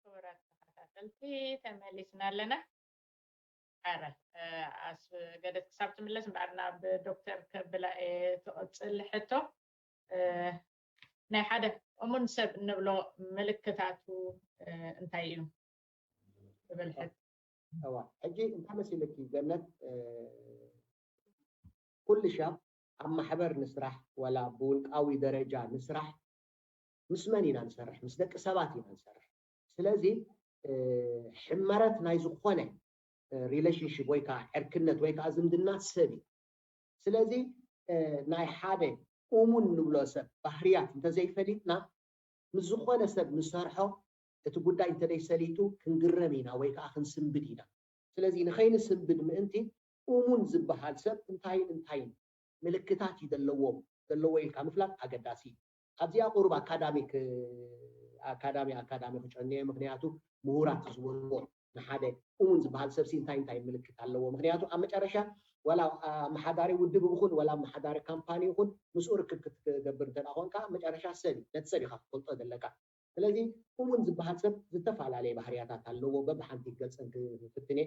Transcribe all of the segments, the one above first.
ክቡራት ተኸታተልቲ፣ ተመሊስና ኣለና። ኣረ ኣስገደት ክሳብ ትምለስ እምበኣር ናብ ዶክተር ከብላ እየ ትቕፅል ሕቶ። ናይ ሓደ እሙን ሰብ እንብሎ ምልክታቱ እንታይ እዩ? ትብል ሕቶ። እዋ ሕጂ እንታይ መሲልኪ ገነት፣ ኩሉ ሻብ ኣብ ማሕበር ንስራሕ ወላ ብውልቃዊ ደረጃ ንስራሕ፣ ምስ መን ኢና ንሰርሕ? ምስ ደቂ ሰባት ኢና ንሰርሕ። ስለዚ ሕመረት ናይ ዝኾነ ሪሌሽንሽፕ ወይ ከዓ ዕርክነት ወይ ከዓ ዝምድና ሰብ እዩ። ስለዚ ናይ ሓደ እሙን ንብሎ ሰብ ባህርያት እንተዘይፈሊጥና፣ ምስ ዝኾነ ሰብ ንሰርሖ እቲ ጉዳይ እንተደይሰሊጡ ክንግረም ኢና ወይ ከዓ ክንስንብድ ኢና። ስለዚ ንኸይንስንብድ ምእንቲ እሙን ዝበሃል ሰብ እንታይን እንታይን ምልክታት እዩ ዘለዎም ዘለዎ ኢልካ ምፍላጥ ኣገዳሲ እዩ። ኣብዚኣ ቁሩብ ኣካዳሚክ ኣካዳሚ ኣካዳሚ ክጨንዮ፣ ምክንያቱ ምሁራት ዝበልዎ ንሓደ እሙን ዝበሃል ሰብሲ እንታይ እንታይ ምልክት ኣለዎ? ምክንያቱ ኣብ መጨረሻ ዋላ ኣመሓዳሪ ውድብ ይኹን ዋላ ኣመሓዳሪ ካምፓኒ ይኹን ምስኡ ርክብ ክትገብር እንተ ኮንካ ኣብ መጨረሻ ሰብ እዩ፣ ነቲ ሰብ ኢኻ ክትፈልጦ ዘለካ። ስለዚ እሙን ዝበሃል ሰብ ዝተፈላለየ ባህርያታት ኣለዎ። በብሓንቲ ክገልፀን ክፍትኔ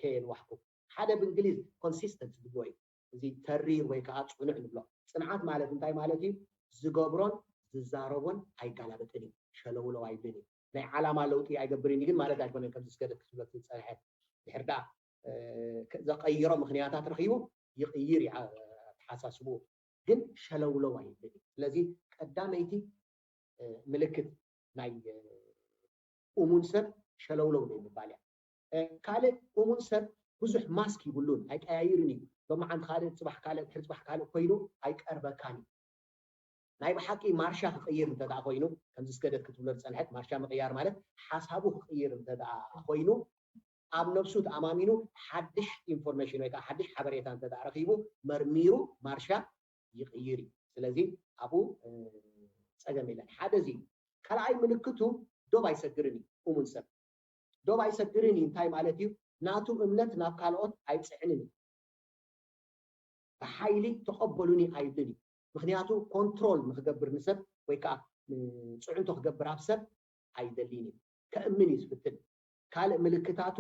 ከየንዋሕኩ ሓደ ብእንግሊዝ ኮንሲስተንት ዝብሎ እዩ። እዚ ተሪር ወይ ከዓ ፅኑዕ ንብሎ። ፅንዓት ማለት እንታይ ማለት እዩ? ዝገብሮን ዝዛረቦን ኣይጋላበጥን እዩ፣ ሸለውለው ኣይብልን እዩ። ናይ ዓላማ ለውጢ ኣይገብርን እዩ ግን ማለት ኣይኮነን። ከምዚ ስገደት ክትብሎ ዝፀንሐ ድሕር ዳ ዘቐይሮ ምክንያታት ረኪቡ ይቕይር እዩ ኣተሓሳስብኡ፣ ግን ሸለውለው ኣይብልን እዩ። ስለዚ ቀዳመይቲ ምልክት ናይ እሙን ሰብ ሸለውለው ዘይምባል እያ። ካልእ እሙን ሰብ ብዙሕ ማስክ ይብሉን ኣይቀያይርን እዩ። ሎማዓንቲ ካልእ፣ ፅባሕ ካልእ፣ ድሕሪ ፅባሕ ካልእ ኮይኑ ኣይቀርበካን እዩ። ናይ ብሓቂ ማርሻ ክቕይር እንተ ደኣ ኮይኑ፣ ከምዚ ስገደት ክትብሎ ዝፀንሐት ማርሻ ምቕያር ማለት ሓሳቡ ክቕይር እንተ ደኣ ኮይኑ፣ ኣብ ነብሱ ተኣማሚኑ ሓድሽ ኢንፎርሜሽን ወይ ከዓ ሓድሽ ሓበሬታ እንተ ደኣ ረኺቡ መርሚሩ ማርሻ ይቕይር እዩ። ስለዚ ኣብኡ ፀገም የለን። ሓደ እዚ እዩ። ካልኣይ ምልክቱ ዶብ ኣይሰግርን እዩ። እሙን ሰብ ዶብ ኣይሰግርን እዩ እንታይ ማለት እዩ? ናቱ እምነት ናብ ካልኦት ኣይፅዕንን እዩ። ብሓይሊ ተቐበሉኒ ኣይብልን እዩ። ምክንያቱ ኮንትሮል ንክገብር ንሰብ ወይ ከዓ ፅዕንቶ ክገብር ኣብ ሰብ ኣይደልይን እዩ። ከእምን እዩ ዝፍትን። ካልእ ምልክታቱ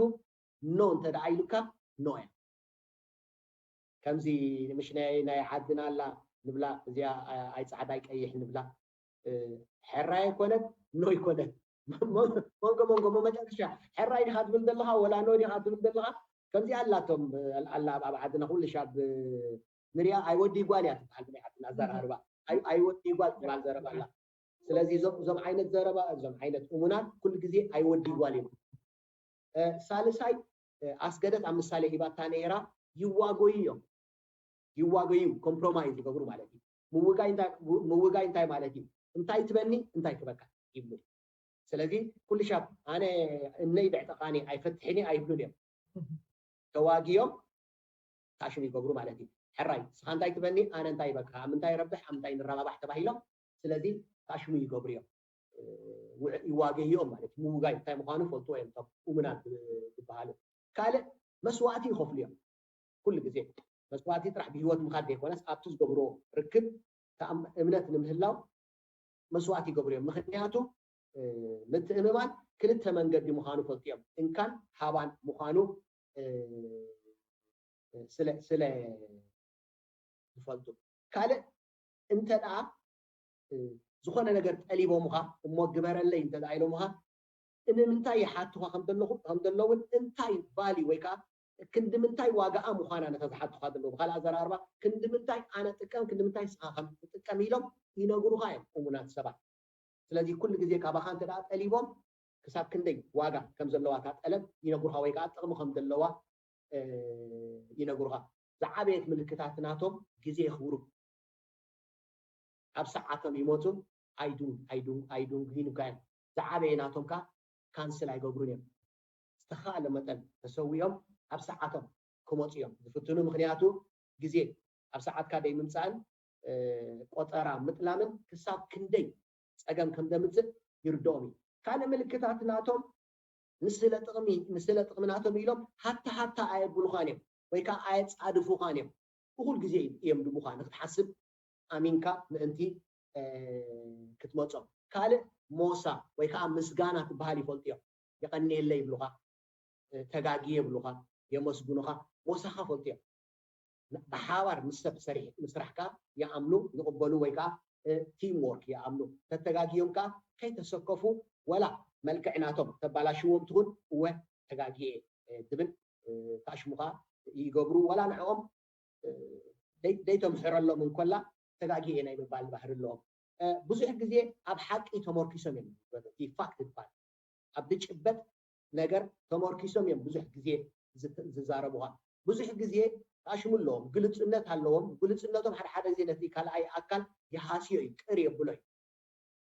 ኖ እንተ ደኣ ኢሉካ ኖ እያ። ከምዚ ምሽ ናይ ናይ ዓድና ኣላ ንብላ፣ እዚኣ ኣይ ጻዕዳ ኣይ ቀይሕ ንብላ። ሕራይ ኣይኮነት ኖ ኣይኮነት መንጎ መንጎ መጨረሻ ሕራይ ዲኻ ትብል ዘለኻ ወላ ኖ ዲኻ ትብል ዘለኻ። ከምዚ ኣላቶም ኣላ ኣብ ዓድና ኩሉ ሻብ ንሪኣ ኣይወዲ ጓል እያ ትበሃል ናይ ዓድና ኣዘራርባ። ኣይወዲ ጓል ትበሃል ዘረባ ኣላ። ስለዚ እዞም ዓይነት ዘረባ እዞም ዓይነት እሙናት ኩሉ ግዜ ኣይወዲ ጓል እዮም። ሳልሳይ ኣስገደት ኣብ ምሳሌ ሂባታ ነይራ። ይዋጎዩ እዮም። ይዋጎዩ ኮምፕሮማይዝ ይገብሩ ማለት እዩ። ምውጋይ እንታይ ማለት እዩ? እንታይ ትበኒ እንታይ ክበካ ይብሉ። ስለዚ ኩሉ ሻብ ኣነ እነይ ብዕጠቃኒ ኣይፈትሕኒ ኣይብሉን እዮም። ተዋጊዮም ታሽሙ ይገብሩ ማለት እዩ። ሕራይ ንስኻ እንታይ ትበኒ ኣነ እንታይ ይበካ፣ ኣብ ምንታይ ይረብሕ ኣብ ምንታይ ንረባባሕ ተባሂሎም ስለዚ ታሽሙ ይገብሩ እዮም። ይዋገይኦም ማለት ምውጋይ እንታይ ምዃኑ ፈልጥዎ እዮም እቶም እሙናት ዝበሃሉ። ካልእ መስዋእቲ ይኸፍሉ እዮም። ኩሉ ግዜ መስዋእቲ ጥራሕ ብህይወት ምኻድ ዘይኮነስ ኣብቲ ዝገብርዎ ርክብ እምነት ንምህላው መስዋእቲ ይገብሩ እዮም። ምክንያቱ ምትእምማን ክልተ መንገዲ ምዃኑ ፈልጡ እዮም። እንካን ሃባን ምዃኑ ስለ ዝፈልጡ። ካልእ እንተ ደኣ ዝኾነ ነገር ጠሊቦምኻ እሞ ግበረለይ እንተ ደኣ ኢሎምኻ ንምንታይ ይሓቱኻ ከም ዘለውን እንታይ ቫልዩ ወይ ከዓ ክንዲ ምንታይ ዋጋኣ ምዃና ነታ ዝሓቱኻ ዘለዉ ብካልእ ኣዘራርባ ክንዲ ምንታይ ኣነ ጥቀም ክንዲ ምንታይ ንስኻ ከም ትጥቀም ኢሎም ይነግሩኻ እዮም እሙናት ሰባት። ስለዚ ኩሉ ግዜ ካባኻ እንተ ደኣ ጠሊቦም ክሳብ ክንደይ ዋጋ ከም ዘለዋ እታ ጠለብ ይነግሩኻ ወይ ከዓ ጥቕሚ ከም ዘለዋ ይነግሩኻ። ዝዓበየት ምልክታት ናቶም ግዜ የኽብሩ። ኣብ ሰዓቶም ይመፁ ኣይዱንግዩንካ እዮም። ዝዓበየ ናቶም ከዓ ካንስል ኣይገብሩን እዮም። ዝተኻእለ መጠን ተሰዊኦም ኣብ ሰዓቶም ክመፁ እዮም ዝፍትኑ። ምክንያቱ ግዜ ኣብ ሰዓትካ ደይ ምምፃእን ቆፀራ ምጥላምን ክሳብ ክንደይ ፀገም ከም ዘምፅእ ይርድኦም እዩ። ካልእ ምልክታት ናቶም ንስለ ጥቕሚ ንስለ ጥቕሚ ናቶም ኢሎም ሃታ ሃታ ኣየብሉኻን እዮም ወይ ከዓ ኣየፃድፉኻን እዮም። እኹል ግዜ እዮም ድቡኻ ንክትሓስብ ኣሚንካ ምእንቲ ክትመፆም። ካልእ ሞሳ ወይ ከዓ ምስጋና ትበሃል ይፈልጡ እዮም። የቐንየለይ ይብሉኻ፣ ተጋጊ የብሉኻ፣ የመስግኑኻ፣ ሞሳኻ ፈልጡ እዮም። ብሓባር ምስ ሰብ ሰሪሕ ምስራሕ ከዓ ይኣምኑ፣ ይቕበሉ ወይ ከዓ ቲም ወርክ ይኣምኑ። ተተጋጊዮም ከዓ ከይተሰከፉ ወላ መልክዕ ናቶም ተባላሽዎም ትኹን እወ ተጋጊየ ትብል ታሽሙኻ ይገብሩ። ወላ ንዕኦም ደይተምሕረሎም እንኮላ ተጋጊየ ናይ ምባል ባህሪ ኣለዎም። ብዙሕ ግዜ ኣብ ሓቂ ተመርኪሶም እዮም። ፋክት ይባል ኣብ ዝጭበጥ ነገር ተመርኪሶም እዮም ብዙሕ ግዜ ዝዛረቡኻ። ብዙሕ ግዜ ታሽሙ ኣለዎም፣ ግልፅነት ኣለዎም። ግልፅነቶም ሓደ ሓደ ግዜ ነቲ ካልኣይ ኣካል ይሃስዮ እዩ፣ ቅር የብሎ እዩ።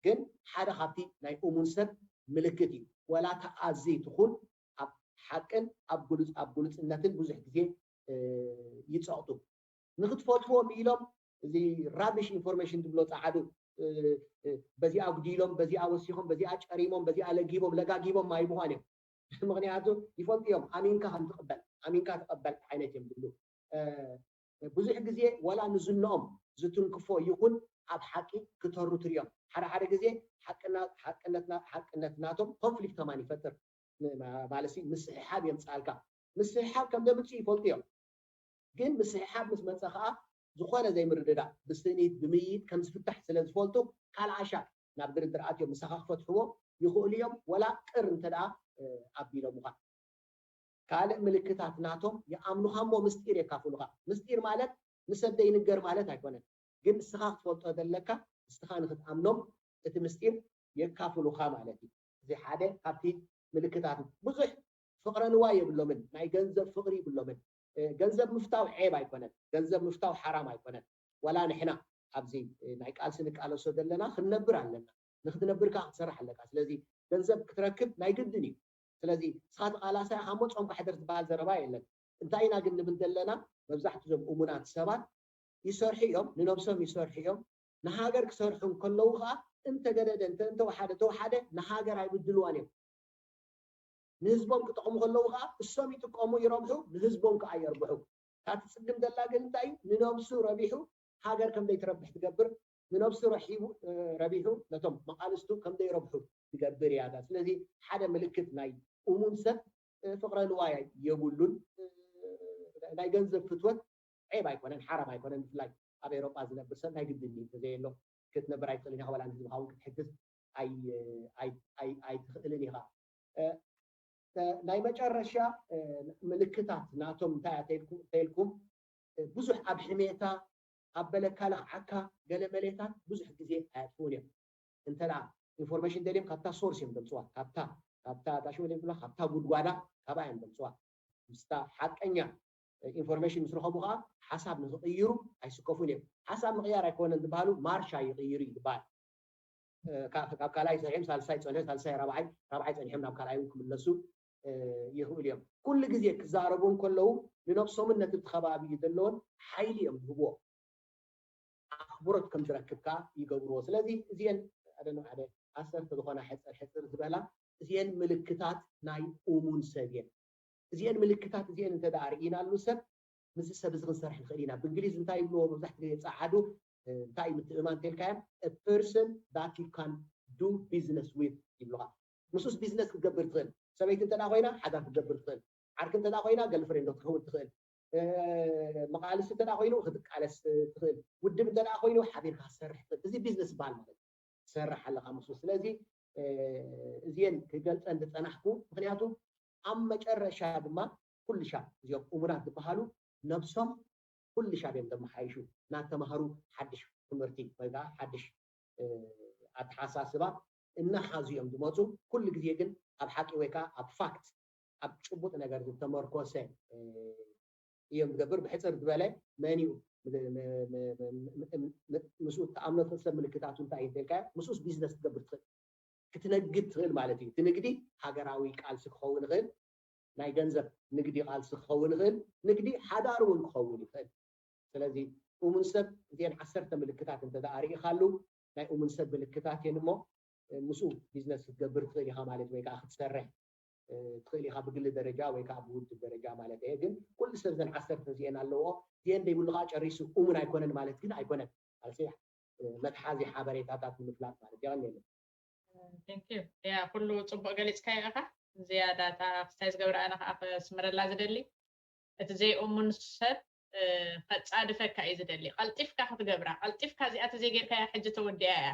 ግን ሓደ ካብቲ ናይ እሙን ሰብ ምልክት እዩ። ወላ ተኣዚ ትኹን ኣብ ሓቅን ኣብ ግሉጽ ኣብ ግሉጽነትን ብዙሕ ግዜ ይጸቕጡ። ንክትፈትዎም ኢሎም እዚ ራቢሽ ኢንፎርሜሽን ትብሎ ጸዓዱ በዚኣ ኣጉዲሎም፣ በዚኣ ወሲኾም፣ በዚኣ ጨሪሞም፣ በዚኣ ለጊቦም ለጋጊቦም ኣይብዃን እዮም። ምክንያቱ ይፈልጡ እዮም ኣሚንካ ከም ትቕበል ኣሚንካ ትቐበል ዓይነት እዮም ዝብሉ። ብዙሕ ግዜ ዋላ ንዝንኦም ዝትንክፎ ይኹን ኣብ ሓቂ ክተሩ ትሪኦም። ሓደ ሓደ ግዜ ሓቅነት ናቶም ኮንፍሊክት ከማን ይፈጥር። ማለት ምስሕሓብ የምፅኣልካ። ምስሕሓብ ከም ዘምፅእ ይፈልጡ እዮም። ግን ምስሕሓብ ምስ መፀ ከዓ ዝኾነ ዘይምርድዳእ ብስኒት ብምይይጥ ከም ዝፍታሕ ስለ ዝፈልጡ ካልኣሻ ናብ ድርድር ኣትዮም ምሳኻ ክፈትሕዎ ይኽእሉ እዮም። ወላ ቅር እንተ ደኣ ኣቢሎምኻ። ካልእ ምልክታት ናቶም ይኣምኑኻ እሞ ምስጢር የካፍሉኻ። ምስጢር ማለት ንሰብ ዘይንገር ማለት ኣይኮነን፣ ግን ንስኻ ክትፈልጦ ዘለካ ንስኻ ንክትኣምኖም እቲ ምስጢር የካፍሉኻ ማለት እዩ። እዚ ሓደ ካብቲ ምልክታት ብዙሕ ፍቕረ ንዋይ የብሎምን፣ ናይ ገንዘብ ፍቕሪ ይብሎምን። ገንዘብ ምፍታው ዔብ ኣይኮነን፣ ገንዘብ ምፍታው ሓራም ኣይኮነን። ዋላ ንሕና ኣብዚ ናይ ቃልሲ ንቃለሶ ዘለና ክንነብር ኣለና። ንክትነብር ከዓ ክትሰርሕ ኣለካ። ስለዚ ገንዘብ ክትረክብ ናይ ግድን እዩ። ስለዚ ንስኻ ተቓላሳይ ኢኻ እሞ ጾምካ ሕደር ዝበሃል ዘረባ የለን። እንታይ ኢና ግን ንብል ዘለና? መብዛሕትኡ እዞም እሙናት ሰባት ይሰርሑ እዮም፣ ንነብሶም ይሰርሑ እዮም። ንሃገር ክሰርሑ እንከለዉ ከዓ እንተገደደ እንተ እንተወሓደ ተወሓደ ንሃገር ኣይብድልዋን እዮም። ንህዝቦም ክጠቕሙ ከለዉ ከዓ እሶም ይጥቀሙ ይረብሑ፣ ንህዝቦም ከዓ የርብሑ። እታ ትፅግም ዘላ ግን እንታይ እዩ? ንነብሱ ረቢሑ ሃገር ከም ዘይትረብሕ ትገብር፣ ንነብሱ ረሒቡ ረቢሑ ነቶም መቓልስቱ ከም ዘይረብሑ ትገብር እያ። ስለዚ ሓደ ምልክት ናይ እሙን ሰብ ፍቕረ ንዋይ የብሉን። ናይ ገንዘብ ፍትወት ዔብ ኣይኮነን፣ ሓራም ኣይኮነን። ብፍላይ ኣብ ኤውሮጳ ዝነብር ሰብ ናይ ግድን እዩ፣ እንተዘየሎ ክትነብር ኣይትኽእልን ኢኻ፣ ዋላ ንህዝብኻ እውን ክትሕግዝ ኣይትኽእልን ኢኻ። ናይ መጨረሻ ምልክታት ናቶም እንታይ እያ ተልኩም? ብዙሕ ኣብ ሕሜታ ኣብ በለካ ለኽዓካ ገለ መሌታት ብዙሕ ግዜ ኣየጥፍኡን እዮም። እንተ ኢንፎርሜሽን ደልዮም ካብታ ሶርስ እዮም ደምፅዋ፣ ካብታ ካብታ ታሽወ ካብታ ጉድጓዳ ካብኣ እዮም ደምፅዋ። ምስታ ሓቀኛ ኢንፎርሜሽን ምስ ረኸቡ ከዓ ሓሳብ ንክቕይሩ ኣይስከፉን እዮም። ሓሳብ ምቕያር ኣይኮነን ዝበሃሉ ማርሻ ይቕይሩ እዩ ዝበሃል። ካብ ካልኣይ ፀኒሖም ሳልሳይ ፀኒሖም ሳልሳይ ራብዓይ ራብዓይ ፀኒሖም ናብ ካልኣይ እውን ክምለሱ ይኽእሉ እዮም። ኩሉ ግዜ ክዛረቡ እንከለዉ ንነብሶምን ነቲ ከባቢ ዘለዎን ሓይሊ እዮም ዝህብዎ። ኣኽብሮት ከም ዝረክብ ከዓ ይገብርዎ። ስለዚ እዚአን ሓደ ሓደ ዓሰርተ ዝኾና ሕፅር ሕፅር ዝበላ እዚአን ምልክታት ናይ እሙን ሰብ እየን። እዚአን ምልክታት እዚአን እንተ ደኣ ርኢናሉ ሰብ ምስዚ ሰብ እዚ ክንሰርሕ ንኽእል ኢና። ብእንግሊዝ እንታይ ይብልዎ መብዛሕትኡ ግዜ ጸዓዱ እንታይ እዩ ምትእምማን እንተልካዮም person that you can do business with ይብሉኻ። ምስኡስ ቢዝነስ ክትገብር ትኽእል። ሰበይቲ እንተ ኮይና ሓዳር ክትገብር ትኽእል። ዓርኪ እንተ ኮይና ገልፍሬንዶ ክትኸውን ትኽእል። መቃልሲ እንተ ኮይኑ ክትቃለስ ትኽእል። ውድብ እንተ ኮይኑ ሓቢርካ ክትሰርሕ ትኽእል። እዚ ቢዝነስ ይበሃል ማለት እዩ። ትሰርሕ ኣለኻ ምስኡ። ስለዚ እዚአን ክገልፀን ዝፀናሕኩ ምክንያቱ ኣብ መጨረሻ ድማ ኩሉ ሻብ እዚኦም እሙናት ዝበሃሉ ነብሶም ኩሉ ሻብ እዮም ዘመሓይሹ። እናተማሃሩ ሓድሽ ትምህርቲ ወይ ከዓ ሓድሽ ኣተሓሳስባ እናሓዙ እዮም ዝመፁ። ኩሉ ግዜ ግን ኣብ ሓቂ ወይ ከዓ ኣብ ፋክት ኣብ ጭቡጥ ነገር ዝተመርኮሰ እዮም ዝገብር። ብሕፅር ዝበለ መን እዩ ምስኡ ተኣምኖ ትኽእል ሰብ ምልክታቱ እንታይ እዩ እንተልካዮ ምስኡስ ቢዝነስ ክትገብር ትኽእል ክትነግድ ትኽእል ማለት እዩ። እቲ ንግዲ ሃገራዊ ቃልሲ ክኸውን ይኽእል፣ ናይ ገንዘብ ንግዲ ቃልሲ ክኸውን ይኽእል፣ ንግዲ ሓዳር እውን ክኸውን ይኽእል። ስለዚ እሙን ሰብ እዚአን ዓሰርተ ምልክታት እንተ ደኣ ርኢኻሉ ናይ እሙን ሰብ ምልክታት እየን እሞ ምስኡ ቢዝነስ ክትገብር ትኽእል ኢኻ ማለት ወይ ከዓ ክትሰርሕ ትኽእል ኢኻ ብግሊ ደረጃ ወይ ከዓ ብውድብ ደረጃ ማለት እየ። ግን ኩሉ ሰብ ዘን ዓሰርተ እዚአን ኣለዎ። እዚአን ዘይብሉ ከዓ ጨሪሱ እሙን ኣይኮነን ማለት ግን ኣይኮነን። ካልሲ መትሓዚ ሓበሬታታት ንምፍላጥ ማለት የቐንየለን። ያ ኩሉ ፅቡቅ ገሊፅካዮ ኢኻ። ዝያዳ እታ ክስታይ ዝገብረ ኣነ ከዓ ከስምረላ ዝደሊ እቲ ዘይእሙን ሰብ ከፃድፈካ እዩ ዝደሊ። ቀልጢፍካ ክትገብራ ቀልጢፍካ እዚኣ ተዘይጌርካያ ሕጂ ተወዲኣ እያ።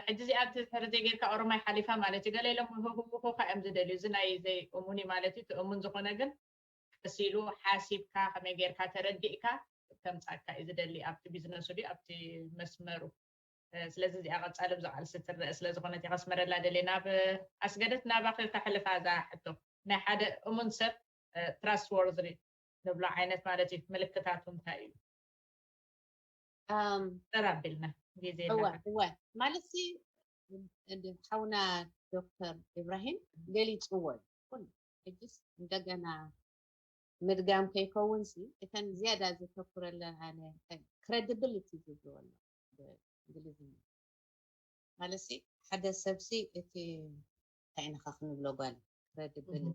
ሕጂ እዚኣ ተዘይጌርካ ኦሮማይ ሓሊፋ ማለት እዩ። ገለ ኢሎም ህህውኹካ እዮም ዝደልዩ። እዚ ናይ ዘይእሙን እዩ ማለት እዩ። እቲ እሙን ዝኾነ ግን ቀስ ኢሉ ሓሲብካ ከመይ ጌርካ ተረዲእካ ከምፃካ እዩ ዝደሊ ኣብቲ ቢዝነሱ ድዩ ኣብቲ መስመሩ። ስለዚ እዚኣ ቀፃሊ ብዛ ቃልሲ ትረአ ስለዝኾነት እየ ከስመረላ ደልየ። ናብ ኣስገደት ናባኺ ከሕልፋ እዛ ሕቶ። ናይ ሓደ እሙን ሰብ ትራስት ወርዝሪ ንብሎ ዓይነት ማለት እዩ። ምልክታቱ እንታይ እዩ? ኣም፣ ጥር ኣቢልና ግዜ እወ የለን። እወ ማለት ሲ እንደ ሓውና ዶክተር ኢብራሂም ገሊፅዎ እዩ። ኩሉ ሕጅስ እንደገና ምድጋም ከይከውን ሲ እተን ዝያዳ ዘተኩረለን ኣነ ክሬዲብሊቲ ዝብልዎ ኣሎ ብእንግሊዝኛ። ማለት ሲ ሓደ ሰብ ሲ እቲ እንታይ ኢና ክንብሎ ጓል ክሬዲብሊቲ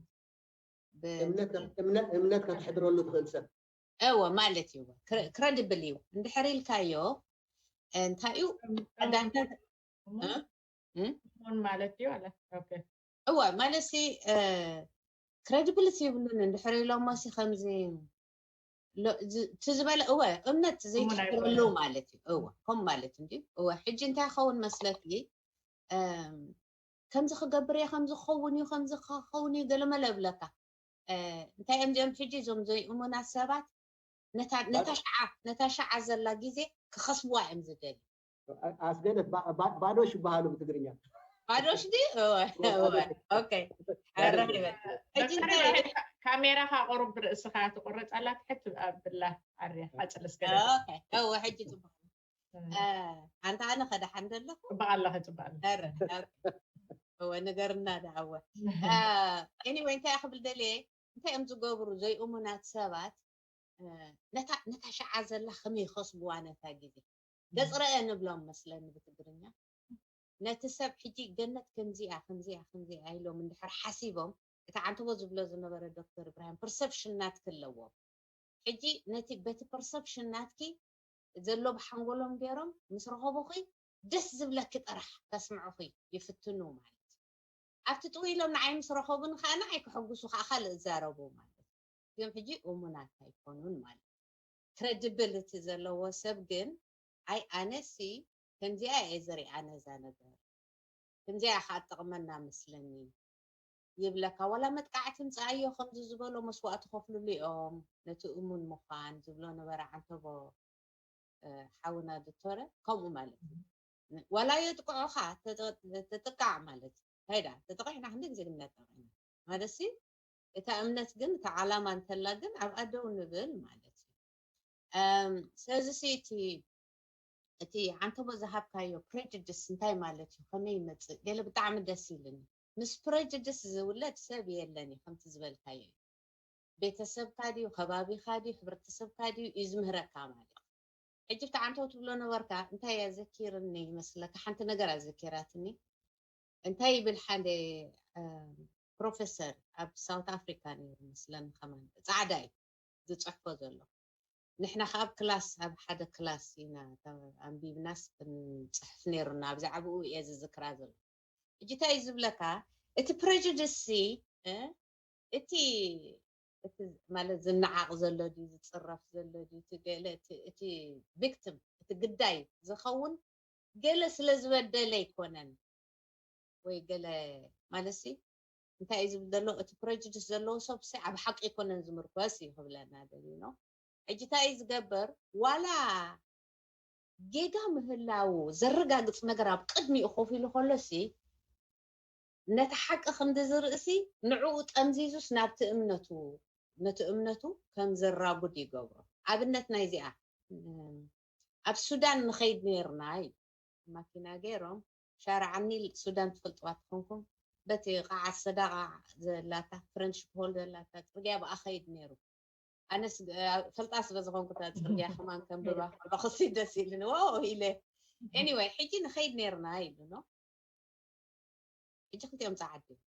እምነት እምነት እምነት ከተሕድረሉ ትኽእል ሰብ እወ ማለት እዩ። ክሬዲብል እዩ እንድሕር ኢልካዮ እንታይ እዩ ኣዳንተ እሙን ማለት እዩ ኣለ። ኦኬ። እወ ማለት ሲ ክሬዲብሊቲ ይብሉን እንድሕር ኢሎሞ ሲ ከምዚ ሎ- ዝ- እቲ ዝበለ እወ እምነት ዘይትሕድረሉ ማለት እዩ። እወ ከም ማለት እንዲ እወ ሕጂ እንታይ ክኸውን መስለኪ እም፣ ከምዚ ክገብር እየ ከምዚ ክኸውን እዩ ከምዚ ክኸውን እዩ ገለመለ እብለካ። እ፣ እንታይ እዮም እዚኦም ሕጂ እዞም ዘይእሙናት ሰባት ነታ ነታ ሸዓ ነታ ሸዓ ዘላ ግዜ ክኸስብዋ እዮም ዝደልዩ። ኣስገደት ባ- ባ- ባዶሽ ይበሃሉ ብትግርኛ። ባዶሽ ዲ እወ እወ ኦኬ። ኣረኺበ ሕጂ ዶክተር እንታይ ኢብራሂም፣ ካ- ካሜራኻ ቁሩብ ብርእስኻ ትቁረፅ ኣላ ትሕት ኣብላ ኣርያ ሓፅል እስከ ኦኬ እወ ሕጂ ፅቡቅ። እ፣ ኣንታ ኣነ ከደሓን ዘለኹ ፅቡቅ ኣለኸ ፅቡቅ ኣለ። ኧረ እወ ንገርና ደኣወ። ኤኒወይ እንታይ ክብል ደልየ እንታይ እዮም ዝገብሩ ዘይእሙናት ሰባት እ፣ ነታ ነታ ሸዓ ዘላ ከመይ ይኸስብዋ ነታ ግዜ ገፅረአ ንብሎም መስለኒ ብትግርኛ። ነቲ ሰብ ሕጂ ገነት ከምዚኣ ከምዚኣ ከምዚኣ ኢሎም እንድሕር ሓሲቦም እቲ ዓንተቦ ዝብሎ ዝነበረ ዶክተር እብራሂም ፐርሰፕሽን ናትኪ ኣለዎም። ሕጂ ነቲ በቲ ፐርሰፕሽን ናትኪ ዘሎ ብሓንጎሎም ገይሮም ምስ ረኸቡኺ ደስ ዝብለኪ ጥራሕ ከስምዑኺ ይፍትኑ ማለት እዩ። ኣብቲ ጥው ኢሎም ንዓይ ምስ ረኸቡኒ ከዓ ንዓይ ክሕጉሱ ከዓ ካልእ እዛረቡ ማለት እዩ። እዚኦም ሕጂ እሙናት ኣይኮኑን ማለት እዩ። ክሬዲብሊቲ ዘለዎ ሰብ ግን ኣይ ኣነሲ ከምዚኣ እየ ዝሪኣ ነዛ ነገር ከምዚኣ ከዓ ትጠቕመና መስለኒ ይብለካ። ዋላ መጥቃዕቲ ምፅኣዮ ከምዚ ዝበሎ መስዋእቲ ከፍልሉ እዮም ነቲ እሙን ምዃን ዝብሎ ነበረ ዓንተቦ እ፣ ሓውና ዶክተረ ከምኡ ማለት እዩ። ዋላ የጥቅዑኻ ተጠ- ተጥቃዕ ማለት እዩ። ከይዳ ተጠቂዕና ክንደ ግዜ ግን ነጠቂዕና ማለት ሲ እታ እምነት ግን እታ ዓላማ እንተላ ግን ኣብኣ ደው ንብል ማለት እዩ። እም፣ ስለዚ ሲ እቲ እቲ ዓንተቦ ዝሃብካዮ ፕሬጅድስ እንታይ ማለት እዩ ከመይ ይመፅእ ገለ ብጣዕሚ ደስ ኢልኒ። ምስ ፕሬጅድስ ዝውለድ ሰብ የለን እዩ ከምቲ ዝበልካዮ እዩ። ቤተሰብካ ድዩ ከባቢካ ድዩ ሕብረተሰብካ ድዩ እዩ ዝምህረካ ማለት እዩ። ሕጂ ብቲ ዓንተቦ ትብሎ ነበርካ እንታይ እያ ዘኪርኒ ይመስለካ ሓንቲ ነገር ኣዘኪራትኒ። እንታይ ይብል ሓደ ፕሮፌሰር ኣብ ሳውት ኣፍሪካ ነይሩ መስለኒ ከማን ፃዕዳ እዩ ዝፅሕፎ ዘሎ። ንሕና ከዓ ኣብ ክላስ ኣብ ሓደ ክላስ ኢና ኣንቢብናስ ክንፅሕፍ ነይሩና ኣብዛ ዓብኡ እየ ዝዝክራ ዘሎ። ሕጂ እንታይ እዩ ዝብለካ እቲ ፕሬጅድስ ሲ እ፣ እቲ እቲ ማለት ዝነዓቕ ዘሎ ድዩ ዝፅረፍ ዘሎ ድዩ እቲ ገለ እቲ- እቲ ቪክቲም እቲ ግዳይ ዝኸውን ገለ ስለ ዝበደለ ኣይኮነን ወይ ገለ ማለት ሲ እንታይ እዩ ዝብል ዘሎ እቲ ፕሬጅድስ ዘለዎ ሰብ ሲ ኣብ ሓቂ ኣይኮነን ዝምርኮስ እዩ ክብለና ደልዩ ነው። ሕጂ እንታይ እዩ ዝገብር ዋላ ጌጋ ምህላው ዘረጋግፅ ነገር ኣብ ቅድሚኡ ኮፍ ኢሉ ከሎ ሲ ነቲ ሓቂ ክንዲ ዝርእሲ ንዕኡ ጠምዚዙስ ናብቲ እምነቱ ነቲ እምነቱ ከም ዘራጉድ ይገብሮ። ኣብነት ናይዚኣ እም፣ ኣብ ሱዳን ንኸይድ ነይርና እዩ ማኪና ገይሮም ሻርዓ ኒል ሱዳን ትፈልጥዋ ትኾንኩም በቲ ቃዓ ሰዳቃ ዘላታ ፍረንች ሆል ዘላታ ፅርግያ ብኣ ኸይድ ነይሩ። ኣነስ ፈልጣ ስለ ዝኾንኩ እታ ፅርግያ ከማን ከንብባ ከለኹ ሲ ደስ ኢልኒ ዎ ኢለ። ኤኒወይ ሕጂ ንኸይድ ነይርና ኢሉ ኖ ሕጂ ክልቲኦም ጸዓዱ እዮም።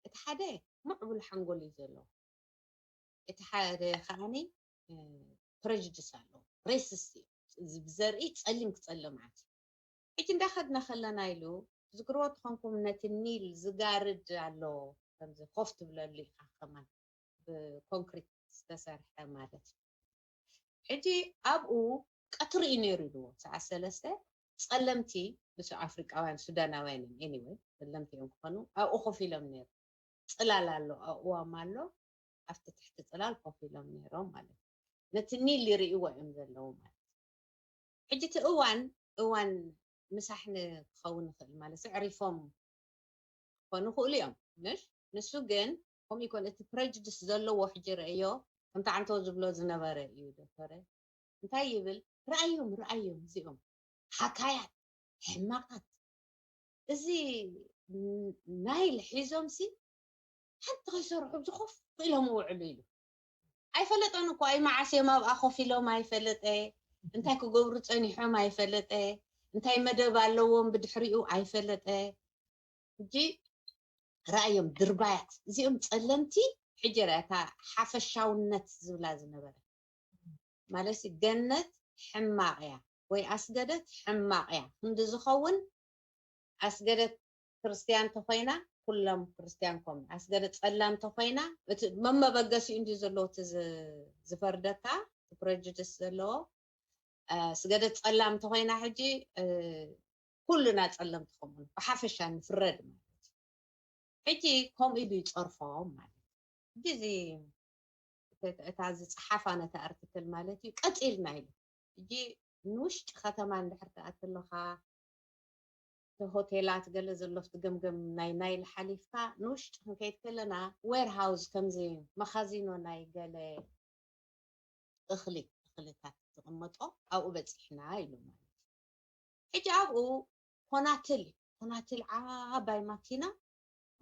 እቲ ሓደ ምዕቡል ሓንጎል እዩ ዘለዎ፣ እቲ ሓደ ከዓኒ ፕረጅድስ ኣለዎ፣ ሬሲስት እዩ። እዚ ብዘርኢ ጸሊም ክጸልም ዓት። ሕጂ እንዳኸድና ከለና ኢሉ ትዝክርዎ ተኾንኩም ነቲ ኒል ዝጋርድ ኣሎ፣ ከምዚ ኮፍ ትብለሉ ኢኻ ከማን ብኮንክሪት ዝተሰርሐ ማለት እዩ። ሕጂ ኣብኡ ቀትሪ እዩ ነይሩ ኢልዎ፣ ሰዓት ሰለስተ ጸለምቲ፣ ምስ ኣፍሪቃውያን ሱዳናውያን እዮም፣ ኤኒወይ ጸለምቲ እዮም ክኾኑ፣ ኣብኡ ኮፍ ኢሎም ነይሩ። ጽላል ኣሎ፣ ኣእዋም ኣሎ፣ ኣብቲ ትሕቲ ጽላል ኮፍ ኢሎም ነይሮም ማለት እዩ። ነቲ ኒል ይርእይዎ እዮም ዘለዉ ማለት እዩ። ሕጂ እቲ እዋን እዋን ምሳሕ ክኸውን ይኽእል ማለት እዩ። ዕሪፎም ክኾኑ ይኽእሉ እዮም፣ ምሽ ንሱ ግን ከምኡ ይኮን። እቲ ፕረጅድስ ዘለዎ ሕጂ ረእዮ፣ ከምቲ ዓንቶ ዝብሎ ዝነበረ እዩ ዶክተረ። እንታይ ይብል? ረኣዮም፣ ረኣዮም፣ እዚኦም ሓካያት፣ ሕማቃት፣ እዚ ናይል ሒዞም ሲ ሓንቲ ከይሰርሑ ኣብዚ ኮፍ ኢሎም ይውዕሉ ኢሉ። ኣይፈለጠን እኮ፣ ኣይ መዓስ እዮም ኣብኣ ኮፍ ኢሎም ኣይፈለጠ፣ እንታይ ክገብሩ ጸኒሖም ኣይፈለጠ፣ እንታይ መደብ ኣለዎም ብድሕሪኡ ኣይፈለጠ። ሕጂ ረኣዮም ድርባያት እዚኦም ጸለምቲ። ሕጂ ርኣ እታ ሓፈሻውነት ዝብላ ዝነበረ ማለት ገነት ሕማቕ እያ ወይ ኣስገደት ሕማቕ እያ። ክንዲ ዝኸውን ኣስገደት ክርስትያን ተኾይና ኩሎም ክርስትያን ኮም፣ ኣስገደት ጸላም ተኾይና እቲ መመበገሲኡ እንዲ ዘለዎ እቲ ዝ- ዝፈርደካ እቲ ፕረጅድስ ዘለዎ። ኣስገደት ጸላም ተኾይና ሕጂ ኩልና ጸለምቲ ከምኡ ብሓፈሻ ንፍረድ ማለት እዩ። ሕጂ ከምኡ ኢሉ ይጸርፎም ማለት እዩ። ሕጂ እዚ እታ ዝጸሓፋ ነቲ ኣርቲክል ማለት እዩ ቀጺልና ኢሉ። ሕጂ ንውሽጢ ከተማ እንድሕር ትኣቲ ኣለኻ፣ እቲ ሆቴላት ገለ ዘሎ ኣብቲ ገምገም ናይ ናይል ሓሊፍካ ንውሽጢ ክንከይድ ከለና ዌርሃውስ፣ ከምዚ መኻዚኖ ናይ ገለ እኽሊ፣ እኽልታት ዝቕመጦ ኣብኡ በጺሕና ኢሉ ማለት እዩ። ሕጂ ኣብኡ ኮናትል እዩ። ኮናትል ዓባይ ማኪና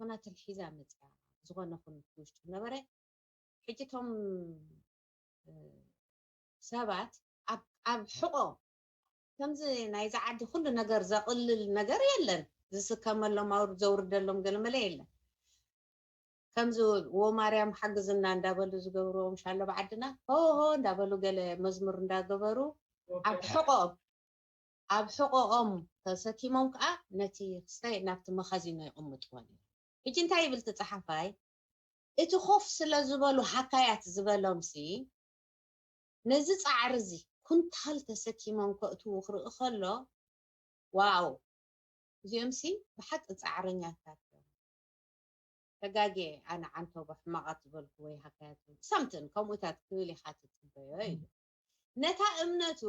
ኮናትል ሒዛ መጽያ፣ ዝኾነ ኩን ውሽጡ ነበረ። ሕጂ እቶም ሰባት ኣብ ሕቆ ከምዚ ናይዚ ዓዲ ኩሉ ነገር ዘቕልል ነገር የለን። ዝስከመሎም ኣውርድ ዘውርደሎም ገለመለ የለን። ከምዚ ወ ማርያም ሓግዝና እንዳበሉ ዝገብርዎም ሻሎ ብዓድና ሆሆ እንዳበሉ ገለ መዝሙር እንዳገበሩ ኣብ ሕቆኦም ኣብ ሕቆኦም ተሰኪሞም ከዓ ነቲ ክስታይ ናብቲ መኻዚኖ ይቕምጥዎ ነይሩ። ሕጂ እንታይ ይብል እቲ ጸሓፋይ? እቲ ኮፍ ስለ ዝበሉ ሃካያት ዝበሎም ሲ ነዚ ጻዕሪ እዚ ኩንታል ተሰኪሞም ከእትዉ ክርኢ ከሎ ዋው እዚኦም ሲ ብሓቂ ጻዕረኛታት እዮም። ተጋጌ ኣነ ዓንተቦ ሕማቓት ዝበልኩ ወይ ሃካያት ሳምትን ከምኡታት ክብል ኢኻ ትጽበዮ ኢሉ ነታ እምነቱ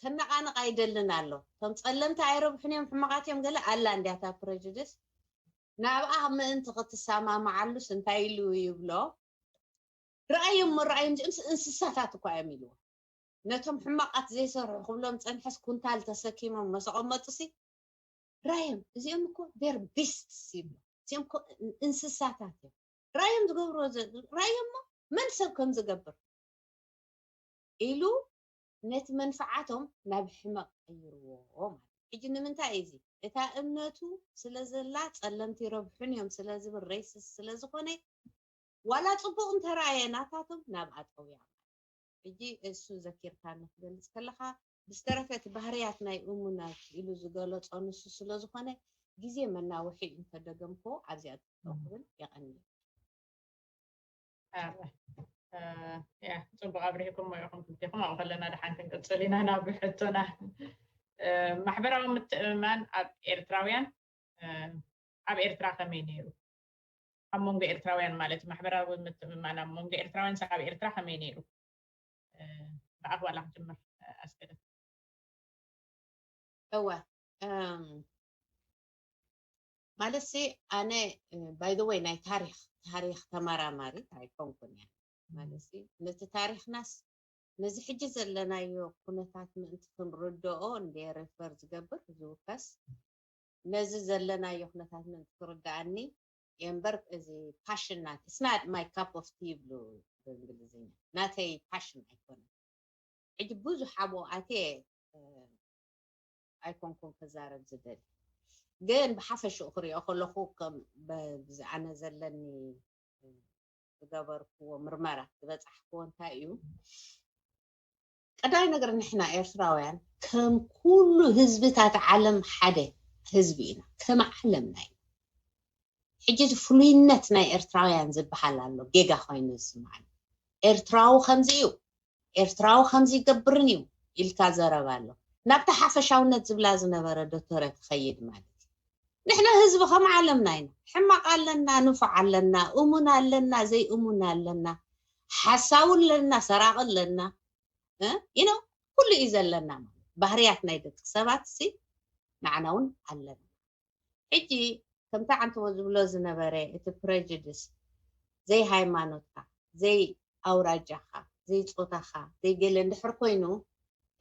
ከነቓንቕ ኣይደልን ኣሎ። እቶም ጸለምቲ ኣይረብሑን እዮም ሕማቓት እዮም ገለ ኣላ እንድያ እታ ፕረጅድስ ናብኣ ምእንቲ ክትሰማምዓሉስ እንታይ ኢሉ ይብሎ? ረኣዮም መረኣዮም እዚኦም እንስሳታት እኳ እዮም ኢልዎ። ነቶም ሕማቓት ዘይሰርሑ ክብሎም ጸንሐስ ኩንታል ተሰኪሞም መሰቐመጡ ሲ ራዮም እዚኦም እኮ ር ቢስትስ ይብሉ እዚኦም እንስሳታት እዮም። ራዮም ዝገብርዎ ራዮም ሞ መን ሰብ ከም ዝገብር ኢሉ ነቲ መንፍዓቶም ናብ ሕመቕ ቀይርዎ ማለት። ሕጂ ንምንታይ እዚ እታ እምነቱ ስለ ዘላ ጸለምቲ ረብሑን እዮም ስለ ዝብል ሬስስ ስለ ዝኾነ ዋላ ጽቡቕ እንተረኣየ ናታቶም ናብ ኣጠውያ ማለት። ሕጂ እሱ ዘኪርካ ንክገልጽ ከለኻ ብዝተረፈ እቲ ባህርያት ናይ እሙናት ኢሉ ዝገለጾ ንሱ ስለ ዝኾነ ግዜ መናውሒ እንተደገምክዎ ኣብዚኣ ክብል የቐንየ። ያ ጽቡቕ ኣብሪህኩም ኢኹም ክልቲኹም ኣብኡ ከለና ደሓን ክንቅጽል ኢና ናብ ሕቶና። ማሕበራዊ ምትእምማን ኣብ ኤርትራውያን ኣብ ኤርትራ ከመይ ነይሩ? ኣብ መንጎ ኤርትራውያን ማለት ማሕበራዊ ምትእምማን ኣብ መንጎ ኤርትራውያን ኣብ ኤርትራ ከመይ ነይሩ? ብኣኽባላ ክጅምር ኣስገደት። እወ ማለት ሲ ኣነ ባይ ዘ ወይ ናይ ታሪክ ታሪክ ተመራማሪት ኣይኮንኩን እያ ማለት ሲ ነቲ ታሪክናስ ነዚ ሕጂ ዘለናዮ ኩነታት ምእንቲ ክንርድኦ እንደ ሬፈር ዝገብር ዝውከስ ነዚ ዘለናዮ ኩነታት ምእንቲ ክርድኣኒ የምበር እዚ ፓሽን ናት it's not my cup of tea ይብሉ ብእንግሊዝኛ ናተይ ፓሽን ኣይኮነን። ሕጂ ብዙሕ ኣብኡ ኣትየ ኣይኮንኩን ክዛረብ ዝደሊ ግን ብሓፈሽኡ ክሪኦ ከለኹ ከም ኣነ ዘለኒ ዝገበርክዎ ምርመራ ዝበፃሕክዎ እንታይ እዩ? ቀዳይ ነገር ንሕና ኤርትራውያን ከም ኩሉ ህዝብታት ዓለም ሓደ ህዝቢ ኢና። ከም ዓለምና እዩ። ሕጂ እቲ ፍሉይነት ናይ ኤርትራውያን ዝበሃል ኣሎ ጌጋ ኮይኑ ዝስምዓኒ። ኤርትራዊ ከምዚ እዩ፣ ኤርትራዊ ከምዚ ይገብርን እዩ ኢልካ ዘረባ ኣሎ። ናብቲ ሓፈሻውነት ዝብላ ዝነበረ ዶክተረ ክኸይድ ማለት እዩ። ንሕና ህዝቢ ከም ዓለምና ኢና። ሕማቕ ኣለና፣ ንፉዕ ኣለና፣ እሙን ኣለና፣ ዘይእሙን ኣለና፣ ሓሳዊ ኣለና፣ ሰራቒ ኣለና። እ? You know፣ ኩሉ እዩ ዘለና ማለት ባህርያት ናይ ደቂ ሰባት ሲ ንዓና እውን ኣለና። ሕጂ ከምቲ ዓንተቦ ዝብሎ ዝነበረ እቲ ፕሬጅድስ ዘይ ሃይማኖትካ፣ ዘይ ኣውራጃኻ፣ ዘይ ጾታኻ፣ ዘይ ገለ እንድሕር ኮይኑ